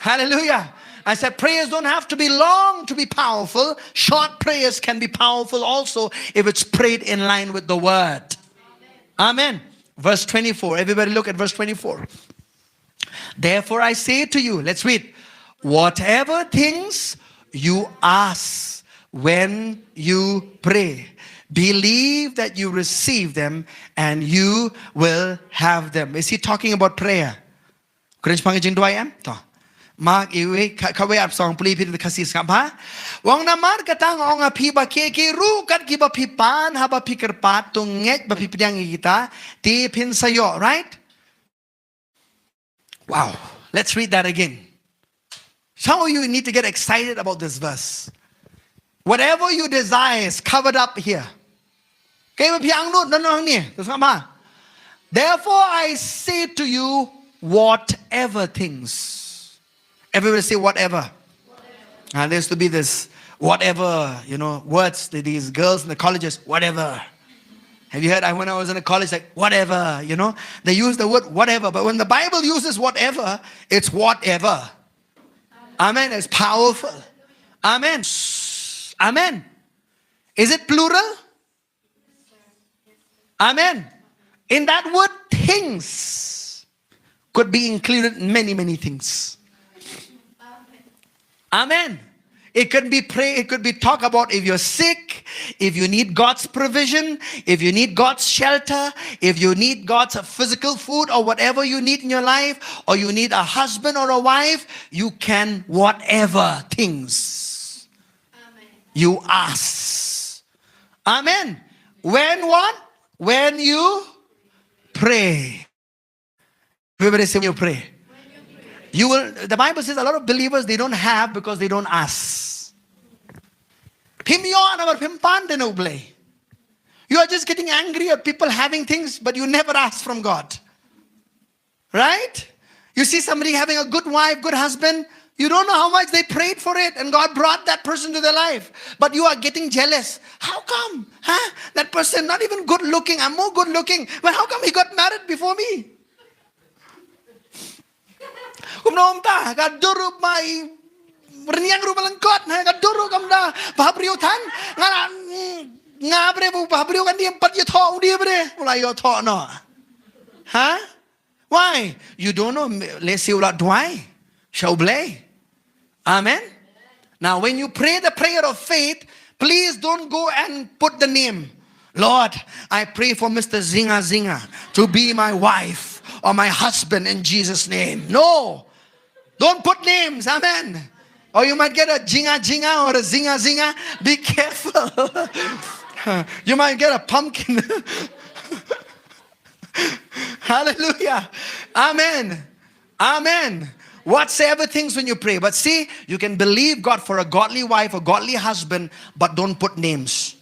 Hallelujah. I said prayers don't have to be long to be powerful. Short prayers can be powerful also if it's prayed in line with the word. Amen. Verse twenty-four. Everybody look at verse twenty-four. "Therefore I say to you," let's read, "whatever things you ask when you pray, believe that you receive them and you will have them." Is he talking about prayer? Kren shaphang ka jingduwai, em? To. Mark, i wei, ka, ka wei ap song, pule phi da ka Khasi sngap bha. "U ong namar kata nga ong ha phi ba kiei kiei ruh kat kiba phi pan haba phi kyrpad, to ngeit ba phi pdiang ïa kita, te phin sa ïoh," right? Wow. Let's read that again. Some of you need to get excited about this verse. Whatever you desire is covered up here. Kaei ba phi angnud, don hangne. To sngap bha. "Therefore I say to you, whatever things." Everybody say, "Whatever." And there used to be this, "Whatever," you know, words that these girls in the colleges, "Whatever." Have you heard? I, when I was in a college, like, "Whatever," you know, they use the word "whatever," but when the Bible uses "whatever," it's whatever. Amen. It's powerful. Amen. Amen. Is it plural? Amen. In that word, things could be included many, many things. Amen. It could be pray, it could be talk about if you're sick, if you need God's provision, if you need God's shelter, if you need God's physical food or whatever you need in your life, or you need a husband or a wife, you can whatever things you ask. Amen. When what? When you pray. Everybody say, "When you pray." You will, the Bible says a lot of believers, they don't have because they don't ask. Phim ïoh namar phim pan da na U Blei. You are just getting angry at people having things, but you never ask from God. Right? You see somebody having a good wife, good husband, you don't know how much they prayed for it and God brought that person to their life. But you are getting jealous. How come? Huh? That person, not even good looking, I'm more good looking. But how come he got married before me? Kumno mynta, ka dur ruh ba i rynïeng ruh ba lyngkot, ha, ka dur ruh kumta, bhabriew than, nga la, nga bre ba bhabriew kan dei pat ïathoh u dei bre, u la ïathoh noh. Ha? Why? You don't know, lehse u la duwai sha U Blei. Amen. Now, when you pray the prayer of faith, please don't go and put the name. "Lord, I pray for Mister Zinga Zinga to be my wife or my husband in Jesus' name." No. Don't put names. Amen. Or you might get a jinga jinga or a zinga zinga. Be careful. You might get a pumpkin. Hallelujah. Amen. Amen. Whatsoever things when you pray. But see, you can believe God for a godly wife, a godly husband, but don't put names.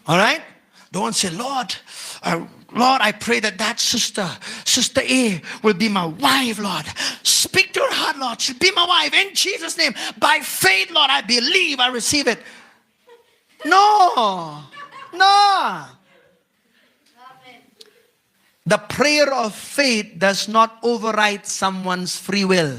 All right? Don't say, "Lord, uh, Lord, I pray that that sister, Sister A, will be my wife, Lord. Speak to her heart, Lord. She'll be my wife in Jesus' name. By faith, Lord, I believe, I receive it." No. No. The prayer of faith does not override someone's free will.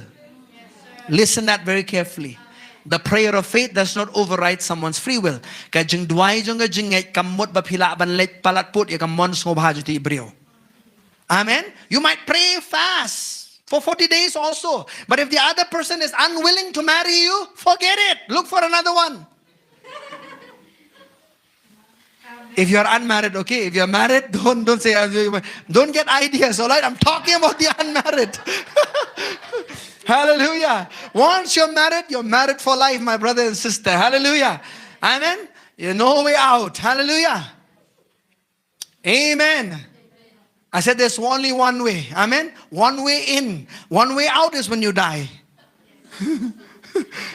Listen that very carefully. The prayer of faith does not override someone's free will. Ka jingduwai jong ka jingngeit kam mut ba phi lah ban leit palat put ïa ka mon sngewbha jong uto i briew. Amen. You might pray fast for forty days also, but if the other person is unwilling to marry you, forget it. Look for another one. If you're unmarried, okay. If you're married, don't, don't say, uh, don't get ideas, all right? I'm talking about the unmarried. Hallelujah. Once you're married, you're married for life, my brother and sister. Hallelujah. Amen. There's no way out. Hallelujah. Amen. I said there's only one way. Amen. One way in. One way out is when you die.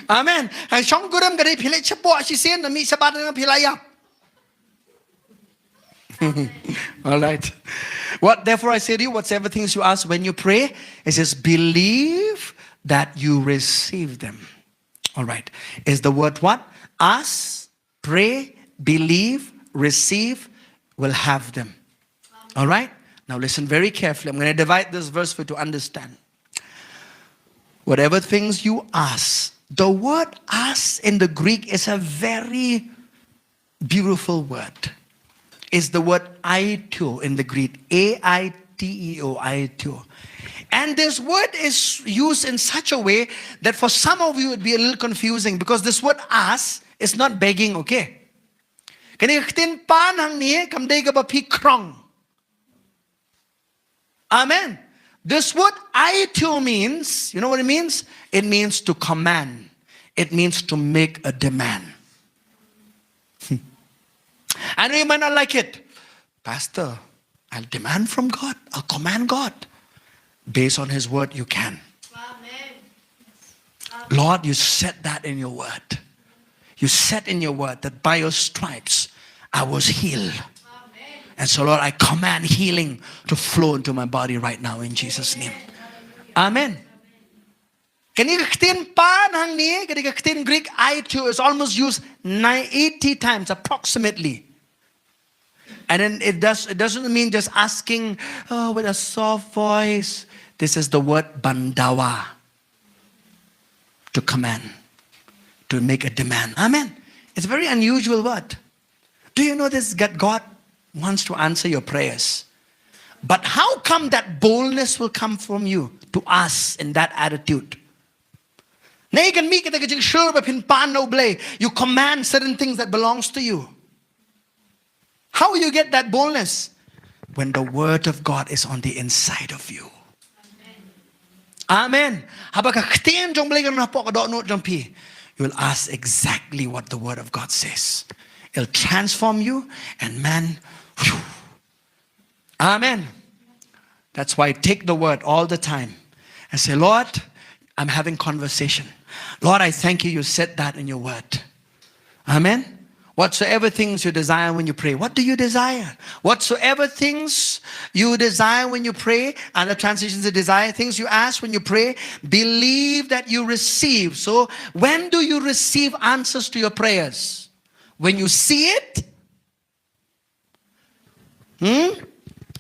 Amen. Ai shong gurem gari philip chapo asisen na mi sabat na philaya. All right. What therefore I say to you, whatsoever things you ask when you pray, it says, "Believe that you receive them." All right. Is the word what? Ask, pray, believe, receive, will have them. All right? Now listen very carefully. I'm gonna divide this verse for you to understand. Whatever things you ask, the word ask in the Greek is a very beautiful word. Is the word aiteo in the Greek. A I T E O, aiteo. And this word is used in such a way that for some of you it would be a little confusing because this word ask is not begging, okay? Kane ka ktien pan hangne kam dei kaba phi krong. Amen. This word aiteo means, you know what it means? It means to command. It means to make a demand. I know you might not like it. "Pastor, I'll demand from God. I'll command God." Based on his word, you can. Amen. Lord, you said that in your word. You said in your word that by your stripes I was healed. Amen. And so, Lord, I command healing to flow into my body right now in Jesus' name. Amen. Kane ka ktien pan hangne, kane ka ktien Greek aiteo is almost used nine, eighty times approximately. And then it does, it doesn't mean just asking, oh, with a soft voice. This is the word bandawa. To command, to make a demand. Amen. It's a very unusual word. Do you know this? That God wants to answer your prayers. But how come that boldness will come from you to ask in that attitude? Nai kan mi kita kajing sure ba phin pan no blei. You command certain things that belongs to you. How will you get that boldness? When the word of God is on the inside of you. Amen. Haba ka ktien jong Blei kan hapoh ka dohnud jong phi, you will ask exactly what the word of God says. It'll transform you and man, phew. Amen. That's why take the word all the time and say, Lord, I'm having conversation. Lord, I thank you, you said that in your word. Amen. Whatsoever things you desire when you pray. What do you desire? Whatsoever things you desire when you pray, and the translations, the desire things you ask when you pray, believe that you receive. So when do you receive answers to your prayers? When you see it? Hmm?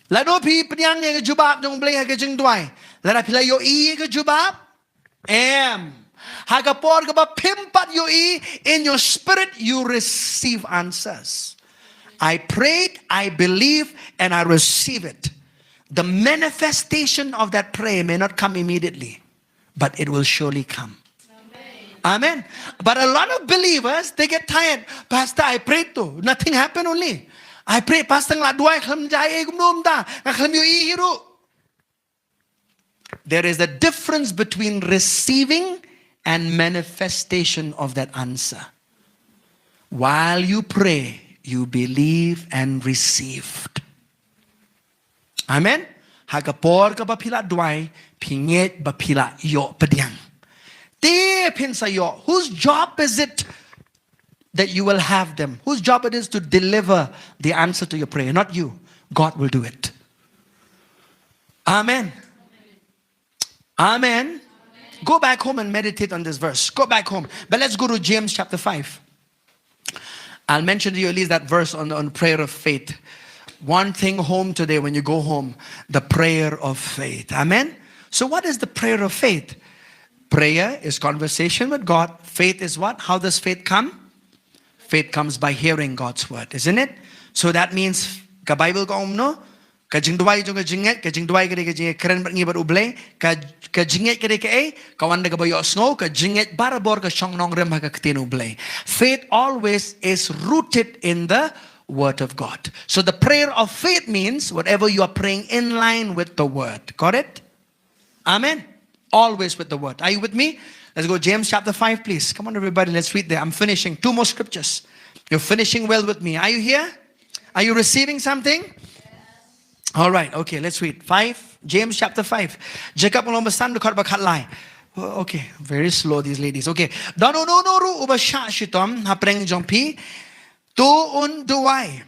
Lano phi pynïaid ïa ka jubab jong Blei ha ka jingduwai. Lada phi la ïohi ïa ka jubab. Em. Ha ka por kaba phim pat ïohi, in your spirit you receive answers. I prayed, I believe, and I receive it. The manifestation of that prayer may not come immediately, but it will surely come. Amen. But a lot of believers, they get tired. Pastor, I prayed too. Nothing happened only. I prayed, Pastor, nga la duwai, khlem jia ei kumno mynta. Nga khlem ïohi hi ruh. There is a difference between receiving and manifestation of that answer. While you pray, you believe and received. Amen. Ha ka por kaba phi la duwai, phi ngeit ba phi la ïoh pdiang. Te phin sa ïoh. Whose job is it that you will have them? Whose job it is to deliver the answer to your prayer? Not you. God will do it. Amen. Amen. Go back home and meditate on this verse. Go back home. But let's go to James chapter five. I'll mention to you at least that verse on, on prayer of faith. One thing home today when you go home, the prayer of faith. Amen. So, what is the prayer of faith? Prayer is conversation with God. Faith is what? How does faith come? Faith comes by hearing God's word, isn't it? So that means, ka Bible ka ong kumno, ka jingduwai jong ka jingngeit, ka jingduwai ka dei ka jingkren bad ngi bad U Blei, ka, ka jingngeit ka dei kaei, ka wan da kaba ïohsngew, ka jingngeit barabor ka shong nongrim ha ka ktien U Blei. Faith always is rooted in the word of God. So the prayer of faith means whatever you are praying in line with the word. Got it? Amen. Always with the word. Are you with me? Let's go. James chapter five, please. Come on, everybody. Let's read there. I'm finishing. Two more scriptures. You're finishing well with me. Are you here? Are you receiving something? All right. Okay, let's read. Five. James chapter five. Jakob lynnong ba san, dkhot ba khatlai. Oh, okay. Very slow, these ladies. Okay. Don uno uno ruh uba shah shitom hapdeng jong phi, to un duwai.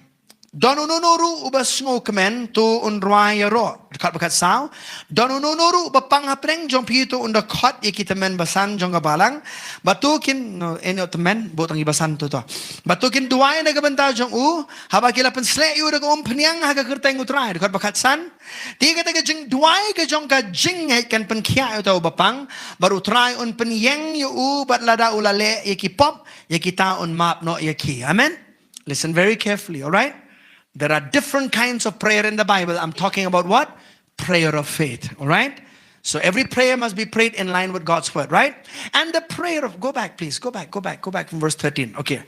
Don uno uno ruh uba sngewkmen, to un rwai ïaroh. Dkhot ba khatsaw. Don uno uno ruh uba pang hapdeng jong phi, to un da khot ïa ki tymmen basan jong ka balang. Bad to kin, no, eh, no, tymmen, bud tang ki basan to to. Bad to kin duwai na ka bynta jong u, haba ki la pynshlei ïa u da ka umphniang ha ka kyrteng U Trai. Dkhot ba khatsan. Te kata ka jingduwai ka jong ka jingngeit kan pynkhiah ïa uta uba pang, bad U Trai un pynïeng ïa u, bad lada u la leh ïa ki pop, ïa kita un map noh ïa ki. Amen. Listen very carefully, all right? There are different kinds of prayer in the Bible. I'm talking about what? Prayer of faith, all right? So every prayer must be prayed in line with God's word, right? And the prayer of, go back, please, go back, go back, go back from verse thirteen. Okay.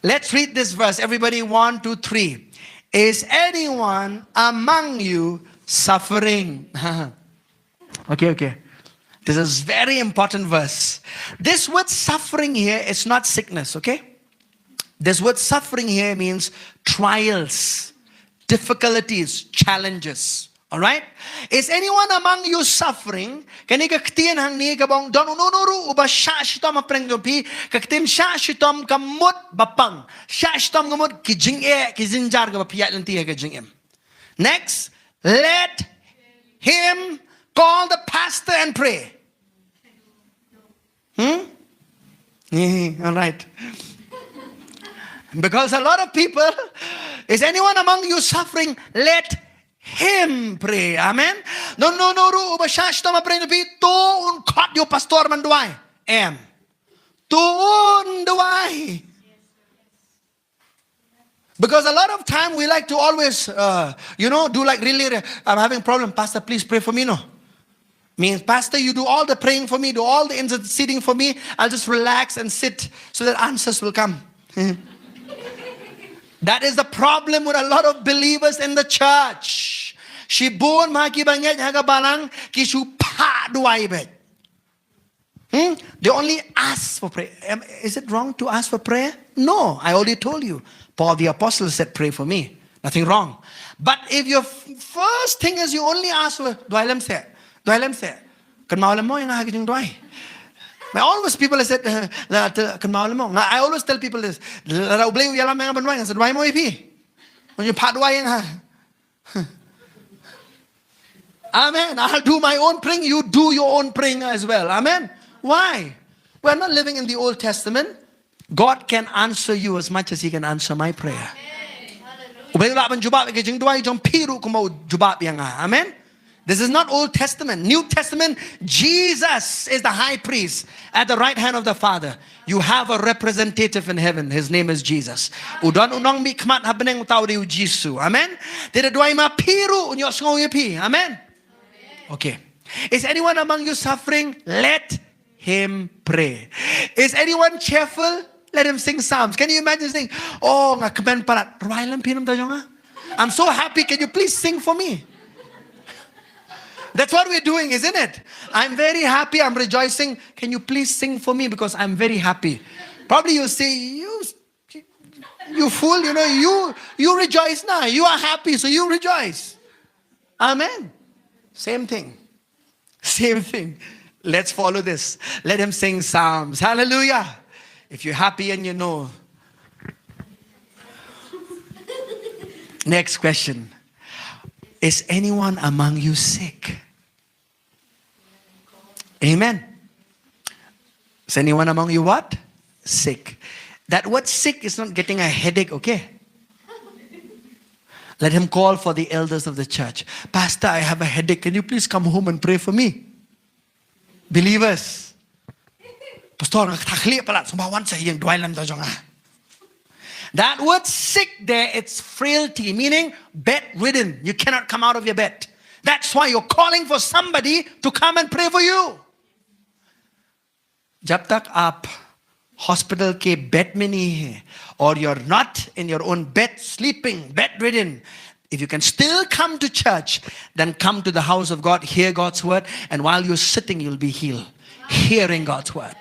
Let's read this verse. Everybody, one, two, three. Is anyone among you suffering? Okay, okay. This is very important verse. This word suffering here is not sickness, okay? This word suffering here means trials, difficulties, challenges. All right? Is anyone among you suffering? Kane ka ktien hangne ka ong don uno uno ruh uba shah shitom hapdeng jong phi, ka ktien shah shitom ka mut ba pang. Shah shitom ka mut ki jingeh, ki jynjar kaba phi ïaid lynti ha ka jingim. Next, let him call the pastor and pray. Hmm? Yeah, all right. Because a lot of people, is anyone among you suffering? Let him pray. Amen. Don uno uno ruh uba shah shitom hapdeng jong phi, to un khot ïa u pastor ban duwai. Em. To un duwai. Because a lot of time we like to always, uh, you know, do like really, I'm having problem. Pastor, please pray for me, no? Means, Pastor, you do all the praying for me, do all the interceding for me. I'll just relax and sit so that answers will come. That is the problem with a lot of believers in the church. Shibun ma ki bangeit ha ka balang ki shu phah duwai beit. Hmm? They only ask for prayer. Am- Is it wrong to ask for prayer? No, I already told you. Paul the apostle said, "Pray for me." Nothing wrong. But if your f- first thing is you only ask for, "Duwai lem seh, duwai lem seh, kynmaw lem mo ïa nga ha ka jingduwai." My always people I said, "Kynmaw lem mo." I always tell people this. Lada U Blei u ïalam ïa nga ban duwai, nga sa duwai mo ïa phi. Nga sa phah duwai ïa nga. Amen. I'll do my own praying, you do your own praying as well. Amen. Why? We're not living in the Old Testament. God can answer you as much as He can answer my prayer. U Blei u lah ban jubab ïa ka jingduwai jong phi ruh kumba u jubab ïa nga. Amen. This is not Old Testament. New Testament, Jesus is the high priest at the right hand of the Father. You have a representative in heaven. His name is Jesus. U don u nongmihkhmat ha bneng, uta u dei u Jisu. Amen. Te da duwai ma phi ruh, un ïohsngew ïa phi. Amen. Okay. Is anyone among you suffering? Let him pray. Is anyone cheerful? Let him sing Psalms. Can you imagine saying, "Oh, nga kmen palat, rwai lem phi na ka bynta jong nga. I'm so happy, can you please sing for me?" That's what we're doing, isn't it? "I'm very happy, I'm rejoicing. Can you please sing for me because I'm very happy?" Probably you say, "You, you fool, you know, you, you rejoice now. You are happy, so you rejoice." Amen. Same thing. Same thing. Let's follow this. Let him sing Psalms. Hallelujah. If you're happy and you know. Next question. Is anyone among you sick? Amen. Is anyone among you what? Sick. That word sick is not getting a headache, okay? Let him call for the elders of the church. "Pastor, I have a headache. Can you please come home and pray for me?" Believers. "Pastor, nga kthah khlieh palat, sngewbha wan sha ïing, duwai lem da jong nga." That word sick there, it's frailty, meaning bedridden. You cannot come out of your bed. That's why you're calling for somebody to come and pray for you. जब तक आप hospital के bed में नहीं है, or you're not in your own bed, sleeping, bedridden, if you can still come to church, then come to the house of God, hear God's word, and while you're sitting, you'll be healed. Hearing God's word.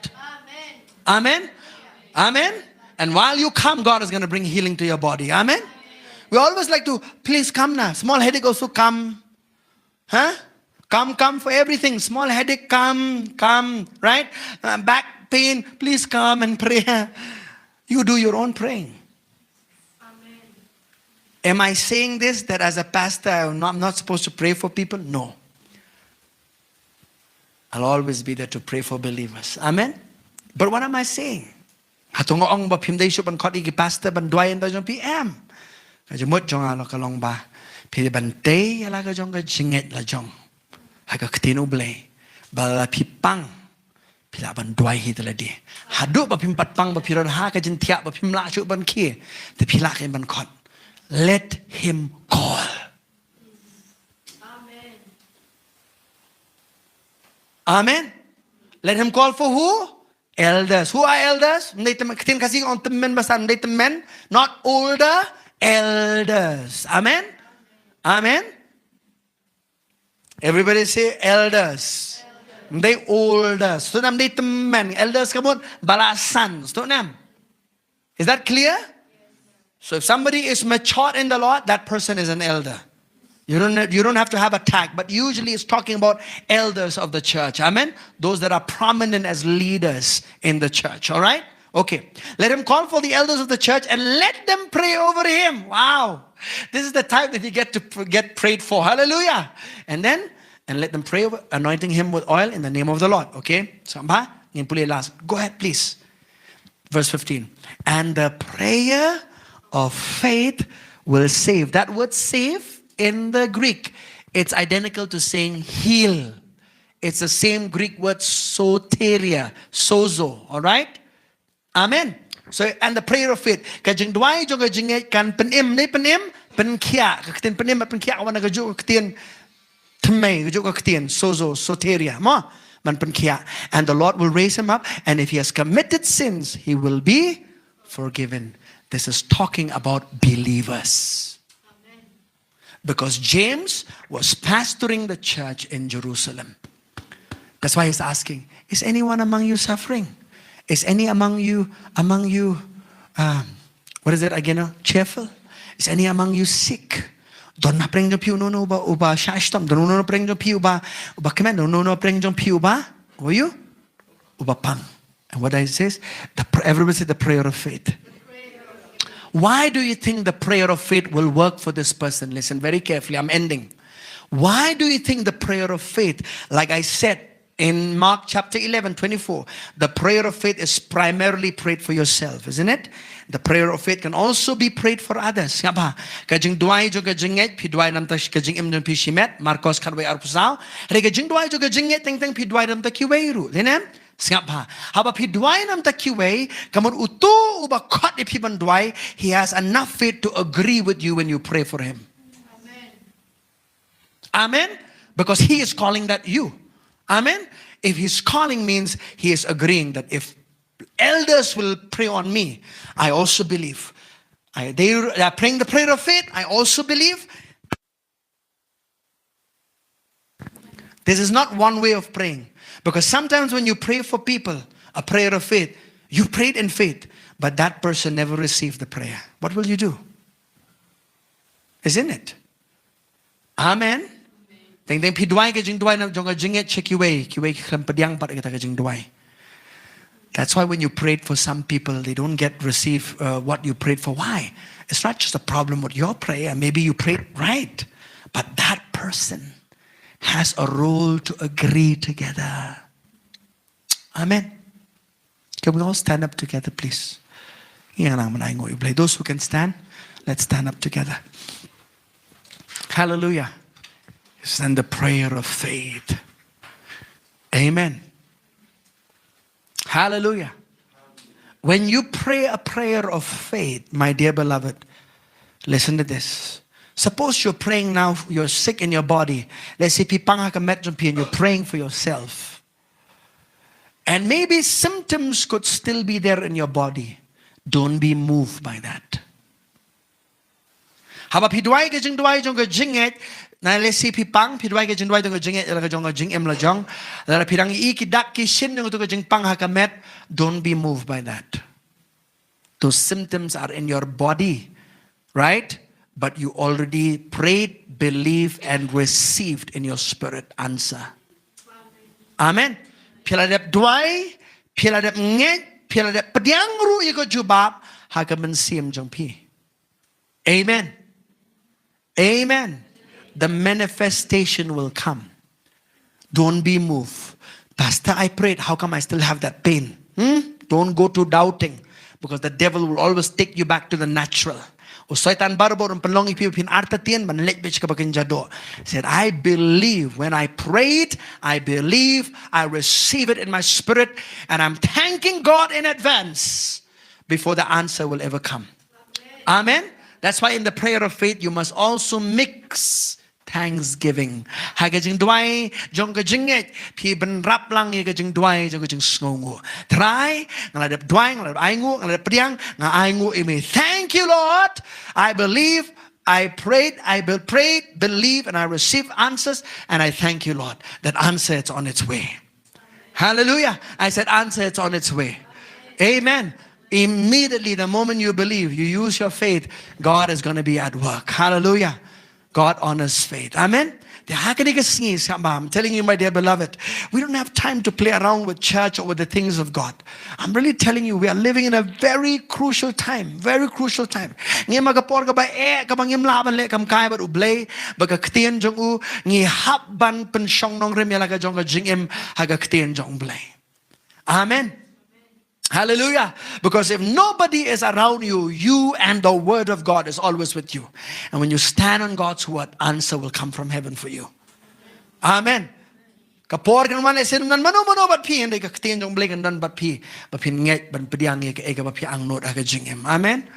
Amen. Amen. And while you come, God is going to bring healing to your body. Amen. We always like to, "Please come now. Small headache also come." Huh? Come, come for everything. Small headache, come, come, right? Uh, back pain, please come and pray. You do your own praying. Am I saying this that as a pastor, I'm not, I'm not supposed to pray for people? No. I'll always be there to pray for believers. Amen? But what am I saying? Hato nga ong ba phim dei shuh ban khot ïa ki pastor ban duwai ïa la ka jong phi? Em. Ka jingmut jong nga ka long ba phi ban tei ïa la ka jong ka jingngeit la jong ha ka ktien U Blei, ba la phi pang, phi lah ban duwai hi te lade. Haduh ba phim pat pang, ba phi don ha ka jingthiah, ba phim lah shuh ban khie, te phi lah kein ban khot. Let him call. Amen. Let him call for who? Elders. Who are elders? Ym dei tymmen, ktien Khasi ong tymmen basan, ym dei tymmen. Not older, elders. Amen. Amen. Everybody say elders. Ym dei older. Sngewthuh ne em? Ym dei tymmen. Elders ka mut ba la san. Sngewthuh ne em? Is that clear? So if somebody is matured in the Lord, that person is an elder. You don't, you don't have to have a tag, but usually it's talking about elders of the church. Amen? Those that are prominent as leaders in the church, all right? Okay. Let him call for the elders of the church and let them pray over him. Wow. This is the time that you get to pr-, get prayed for. Hallelujah. And then, and let them pray over, anointing him with oil in the name of the Lord. Okay? So, ba, ngin pule last. Go ahead, please. Verse fifteen. And the prayer of faith will save. That word save in the Greek, it's identical to saying heal. It's the same Greek word soteria, sozo, all right? Amen. So, and the prayer of faith. Ka jingduwai jong ka jingngeit kan pynim, ne pynim, pynkhiah. Ka ktien pynim, pynkhiah, ka wan na kajuh ka ktien thymmai, kajuh ka ktien, sozo, soteria. Mo, ban pynkhiah. And the Lord will raise him up, and if he has committed sins, he will be forgiven. This is talking about believers. Because James was pastoring the church in Jerusalem. That's why he's asking, is anyone among you suffering? Is any among you, among you, um, what is it again? Uh, cheerful? Is any among you sick? Don na pdeng jong phi uno uno uba, uba shah shitom. Don uno uno pdeng jong phi uba, uba kmen. Don uno uno pdeng jong phi uba, who are you? Uba pang. And what it says, the pr-, everybody say the prayer of faith. Why do you think the prayer of faith will work for this person? Listen very carefully, I'm ending. Why do you think the prayer of faith, like I said in Mark chapter eleven, twenty-four, the prayer of faith is primarily prayed for yourself, isn't it? The prayer of faith can also be prayed for others. Sngap bha, ka jingduwai jong ka jingngeit, phi duwai na ka bynta ka jingim jong phi shimet, Markos khatwei arphew saw. Hynrei ka jingduwai jong ka jingngeit teng teng phi duwai na ka bynta kiwei ruh. Lehnem? Sngap bha. Haba phi duwai na ka bynta kiwei, ka mut uto uba khot ïa phi ban duwai, he has enough faith to agree with you when you pray for him. Amen. Because he is calling that you. Amen. If he's calling means he is agreeing that if elders will pray on me, I also believe. I, they, they are praying the prayer of faith, I also believe. This is not one way of praying. Because sometimes when you pray for people, a prayer of faith, you prayed in faith, but that person never received the prayer. What will you do? Isn't it? Amen. Teng teng phi duwai ka jingduwai na jong ka jingngeit sha kiwei, kiwei ki khlem pdiang pat ïa kata ka jingduwai. That's why when you prayed for some people, they don't get receive uh, what you prayed for. Why? It's not just a problem with your prayer. Maybe you prayed right, but that person has a role to agree together. Amen. Can we all stand up together, please? Ïa nang mynta ngi ïa u Blei. Those who can stand, let's stand up together. Hallelujah. Send the prayer of faith. Amen. Hallelujah. When you pray a prayer of faith, my dear beloved, listen to this. Suppose you're praying now, you're sick in your body. Let's say, phi pang ha ka met jong phi and you're praying for yourself. And maybe symptoms could still be there in your body. Don't be moved by that. Haba phi duwai ka jingduwai jong ka jingngeit, na lehse phi pang, phi duwai ka jingduwai jong ka jingngeit, la ka jong ka jingim la jong, la phi dang i ki dak ki shin jong tu ka jingpang ha ka met, don't be moved by that. Those symptoms are in your body, right? But you already prayed, believed, and received in your spirit answer. Amen. Phi la dep duwai, phi la dep ngeit, phi la dep pdiang ruh ïa ka jubab ha ka mynsiem jong phi. Amen. Amen. The manifestation will come. Don't be moved. Pastor, I prayed. How come I still have that pain? Hmm? Don't go to doubting, because the devil will always take you back to the natural. U Soitan barabor un pynlong ïa phi ba phin artatien ban leit beit sha kaba kynja doh. Said, I believe when I prayed, I believe I receive it in my spirit, and I'm thanking God in advance before the answer will ever come. Amen. That's why in the prayer of faith, you must also mix thanksgiving. Ha ka jingduwai jong ka jingngeit, phi bynrap lang ïa ka jingduwai jong ka jingsngewnguh. Trai, nga la dep duwai, nga la dep ainguh, nga la dep pdiang, nga ainguh ïa me. Thank you, Lord. I believe, I prayed, I be- prayed, believe, and I received answers, and I thank you, Lord. That answer is on its way. Hallelujah. I said, answer, it's on its way. Amen. Immediately, the moment you believe, you use your faith, God is going to be at work. Hallelujah. God honors faith. Amen. Te ha kane ka sngi, sngap bha, I'm telling you, my dear beloved, we don't have time to play around with church or with the things of God. I'm really telling you, we are living in a very crucial time, very crucial time. Ngim ha ka por kaba eh, kaba ngim lah ban leh kam kai bad U Blei, bad ka ktien jong u, ngi hap ban pynshong nongrim ïa la ka jong ka jingim ha ka ktien jong U Blei. Amen. Hallelujah. Because if nobody is around you, you and the word of God is always with you. And when you stand on God's word, answer will come from heaven for you. Amen. Ka por kan wan, eh, sien mano mano bad phi, hynrei ka ktien jong U Blei kan don bad phi, ba phin ngeit ban pdiang ïa kaei kaba phi angnud ha ka jingim. Amen.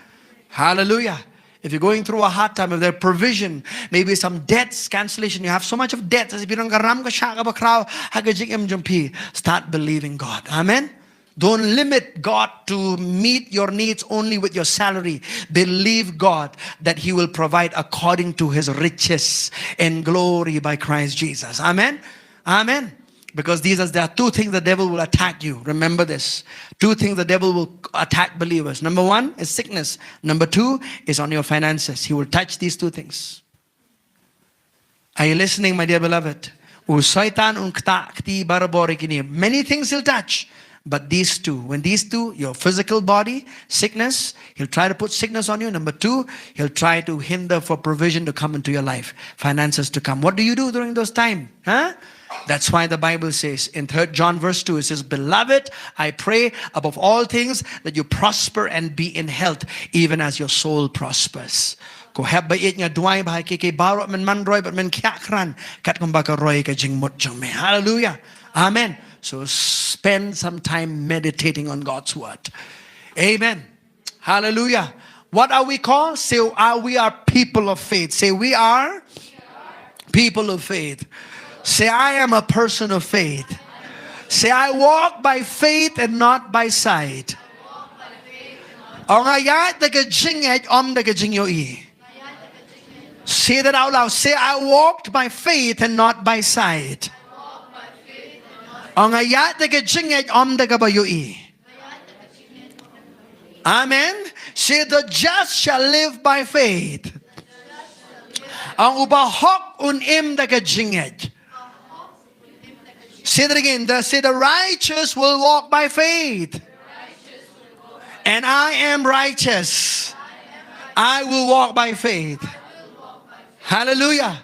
Hallelujah. If you're going through a hard time, if there's provision, maybe some debts cancellation, you have so much of debts, as if you don't karam ka shah kaba khraw ha ka jingim jong phi, start believing God. Amen. Don't limit God to meet your needs only with your salary. Believe God that He will provide according to His riches in glory by Christ Jesus. Amen. Amen. Because these are, there are two things the devil will attack you. Remember this. Two things the devil will attack believers. Number one is sickness. Number two is on your finances. He will touch these two things. Are you listening, my dear beloved? U Soitan un ktah kti barabor ïa kine. Many things he'll touch. But these two, when these two, your physical body, sickness, he'll try to put sickness on you. Number two, he'll try to hinder for provision to come into your life, finances to come. What do you do during those times? Huh? That's why the Bible says in Third John verse two, it says, Beloved, I pray above all things that you prosper and be in health, even as your soul prospers. Ko hep ba ïeit, nga duwai ba ha kiei kiei baroh men man roi bad men khiah krat katkum ba ka roi ka jingmut jong me. Hallelujah. Amen. So spend some time meditating on God's word. Amen. Hallelujah. What are we called? Say, are we are people of faith. Say, we are people of faith. Say, I am a person of faith. Say, "I walk by faith and not by sight." O nga ïaid da ka jingngeit, ym da ka jingïohi. Say that out loud. Say, "I walked by faith and not by sight." O nga ïaid da ka jingngeit, ym da kaba ïohi. Amen. Say, "The just shall live by faith." Ong u bahok un im da ka jingngeit. Say that again. The, say, "The righteous will walk by faith." And I am righteous. I will walk by faith. Hallelujah.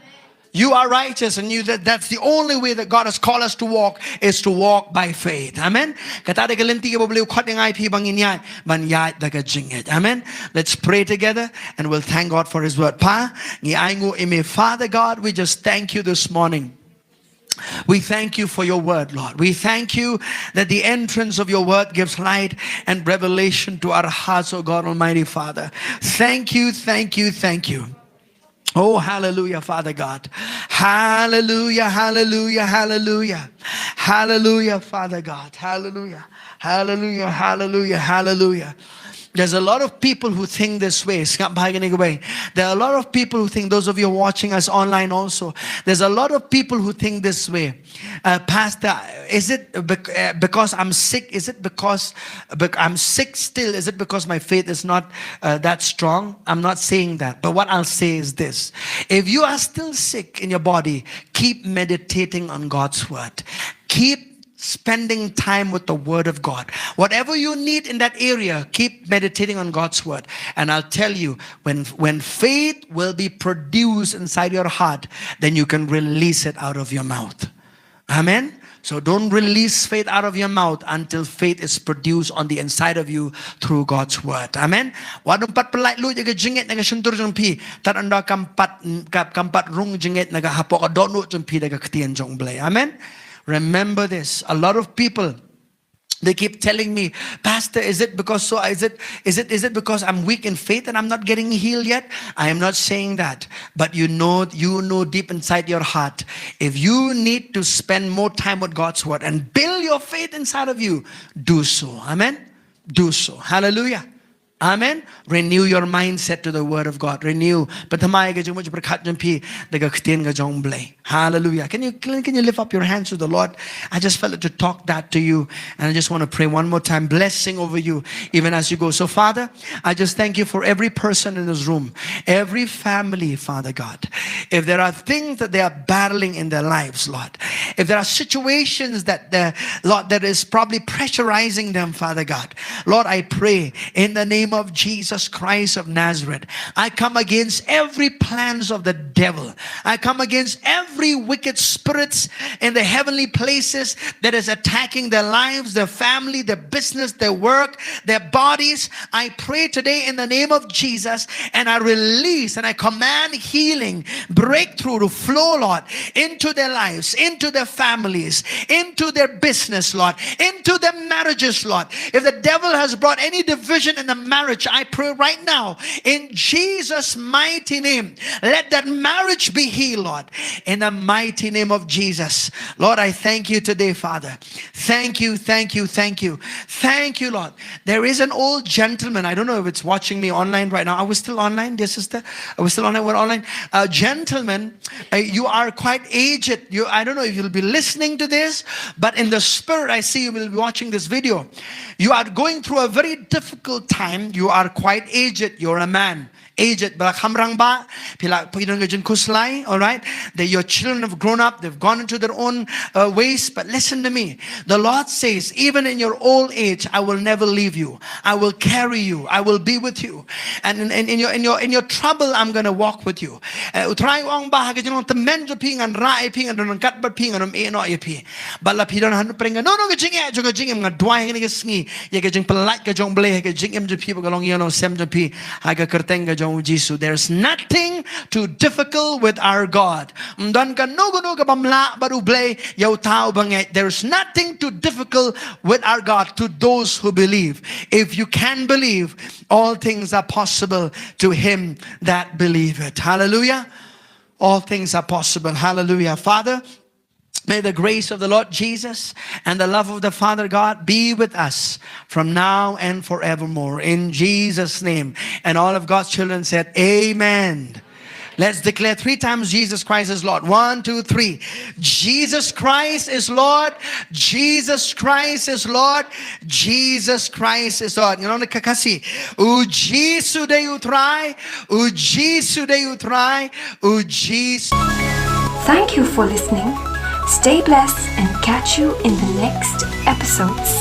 You are righteous, and you, that, that's the only way that God has called us to walk, is to walk by faith. Amen. Kata ka dei ka lynti kaba U Blei u khot ïa nga ïa phi ba ngin ïaid, ban ïaid da ka jingngeit. Amen. Let's pray together and we'll thank God for his word. Pa, ngi ainguh ïa me, Father God, we just thank you this morning. We thank you for your word, Lord. We thank you that the entrance of your word gives light and revelation to our hearts, oh God, Almighty Father. Thank you, thank you, thank you. Oh, hallelujah, Father God. Hallelujah, hallelujah, hallelujah. Hallelujah, Father God. Hallelujah. Hallelujah, hallelujah, hallelujah. There's a lot of people who think this way. Sngap bha ïa kane kawei. There are a lot of people who think, those of you watching us online also, there's a lot of people who think this way. Uh, Pastor, is it bec- uh, because I'm sick? Is it because bec- I'm sick still? Is it because my faith is not uh, that strong? I'm not saying that. But what I'll say is this. If you are still sick in your body, keep meditating on God's word. Keep spending time with the word of God. Whatever you need in that area, keep meditating on God's word. And I'll tell you, when, when faith will be produced inside your heart, then you can release it out of your mouth. Amen. So don't release faith out of your mouth until faith is produced on the inside of you through God's word. Amen. Wat ym pat pyllait lut ïa ka jingngeit na ka shyntur jong phi tad ynda kam pat, kam, kam pat rung jingngeit na ka hapoh ka dohnud jong phi da ka ktien jong U Blei. Amen. Remember this. A lot of people, they keep telling me, "Pastor, is it because so, is it, is it, is it because I'm weak in faith and I'm not getting healed yet?" I am not saying that. But you know, you know deep inside your heart, if you need to spend more time with God's word and build your faith inside of you, do so. Amen. Do so. Hallelujah. Amen. Renew your mindset to the word of God. Renew. Pynthymmai ka jingmut jingpyrkhat jong phi da ka ktien ka jong U Blei. Hallelujah. Can you, can you lift up your hands to the Lord? I just felt to talk that to you. And I just want to pray one more time. Blessing over you, even as you go. So, Father, I just thank you for every person in this room, every family, Father God. If there are things that they are battling in their lives, Lord, if there are situations that, the Lord, that is probably pressurizing them, Father God, Lord, I pray in the name of Jesus Christ of Nazareth, I come against every plans of the devil. I come against every wicked spirits in the heavenly places that is attacking their lives, their family, their business, their work, their bodies. I pray today in the name of Jesus, and I release and I command healing, breakthrough to flow, Lord, into their lives, into their families, into their business, Lord, into their marriages, Lord. If the devil has brought any division in the marriage, I pray right now in Jesus' mighty name, let that marriage be healed, Lord, in the mighty name of Jesus. Lord, I thank you today, Father. Thank you, thank you, thank you. Thank you, Lord. There is an old gentleman. I don't know if it's watching me online right now. Are we still online, dear sister? Are we still online? We're online. A gentleman, uh, you are quite aged. You, I don't know if you'll be listening to this, but in the spirit, I see you will be watching this video. You are going through a very difficult time. You are quite aged. You're a man. Aged, ba la kham rangbah, phi la, phi don ka jingkhuslai, all right? That your children have grown up, they've gone into their own uh, ways. But listen to me. The Lord says, "Even in your old age, I will never leave you. I will carry you. I will be with you. And in, in, in your, in, your, in your trouble, I'm going to walk with you." Uh, U Trai u ong ba ha ka jinglong tymmen jong phi ngan rah ïa phi, ngan don ryngkat bad phi, ngan ym ïehnoh ïa phi. Ba la phi don hangne pyrshang, no, no, ka jingeh jong ka jingim, nga duwai ha kane ka sngi ïa ka jingpyllait ka jong U Blei ha ka jingim jong phi bad ka longïing longsem jong phi ha ka kyrteng ka jong U Jisu. There's nothing too difficult with our God. Ym don kano kano kaba ym lah bad U Blei ïa uta uba ngeit. There's nothing too difficult with our God to those who believe. If you can believe, all things are possible to him that believeth. Hallelujah. All things are possible. Hallelujah. Father, May the grace of the Lord Jesus and the love of the Father God be with us from now and forevermore. In Jesus' name. And all of God's children said, "Amen." Let's declare three times, "Jesus Christ is Lord." One, two, three. "Jesus Christ is Lord. Jesus Christ is Lord. Jesus Christ is Lord." Ngan ong ka Khasi. U Jisu dei u Trai. U Jisu dei u Trai. U Jisu. Thank you for listening. Stay blessed and catch you in the next episodes.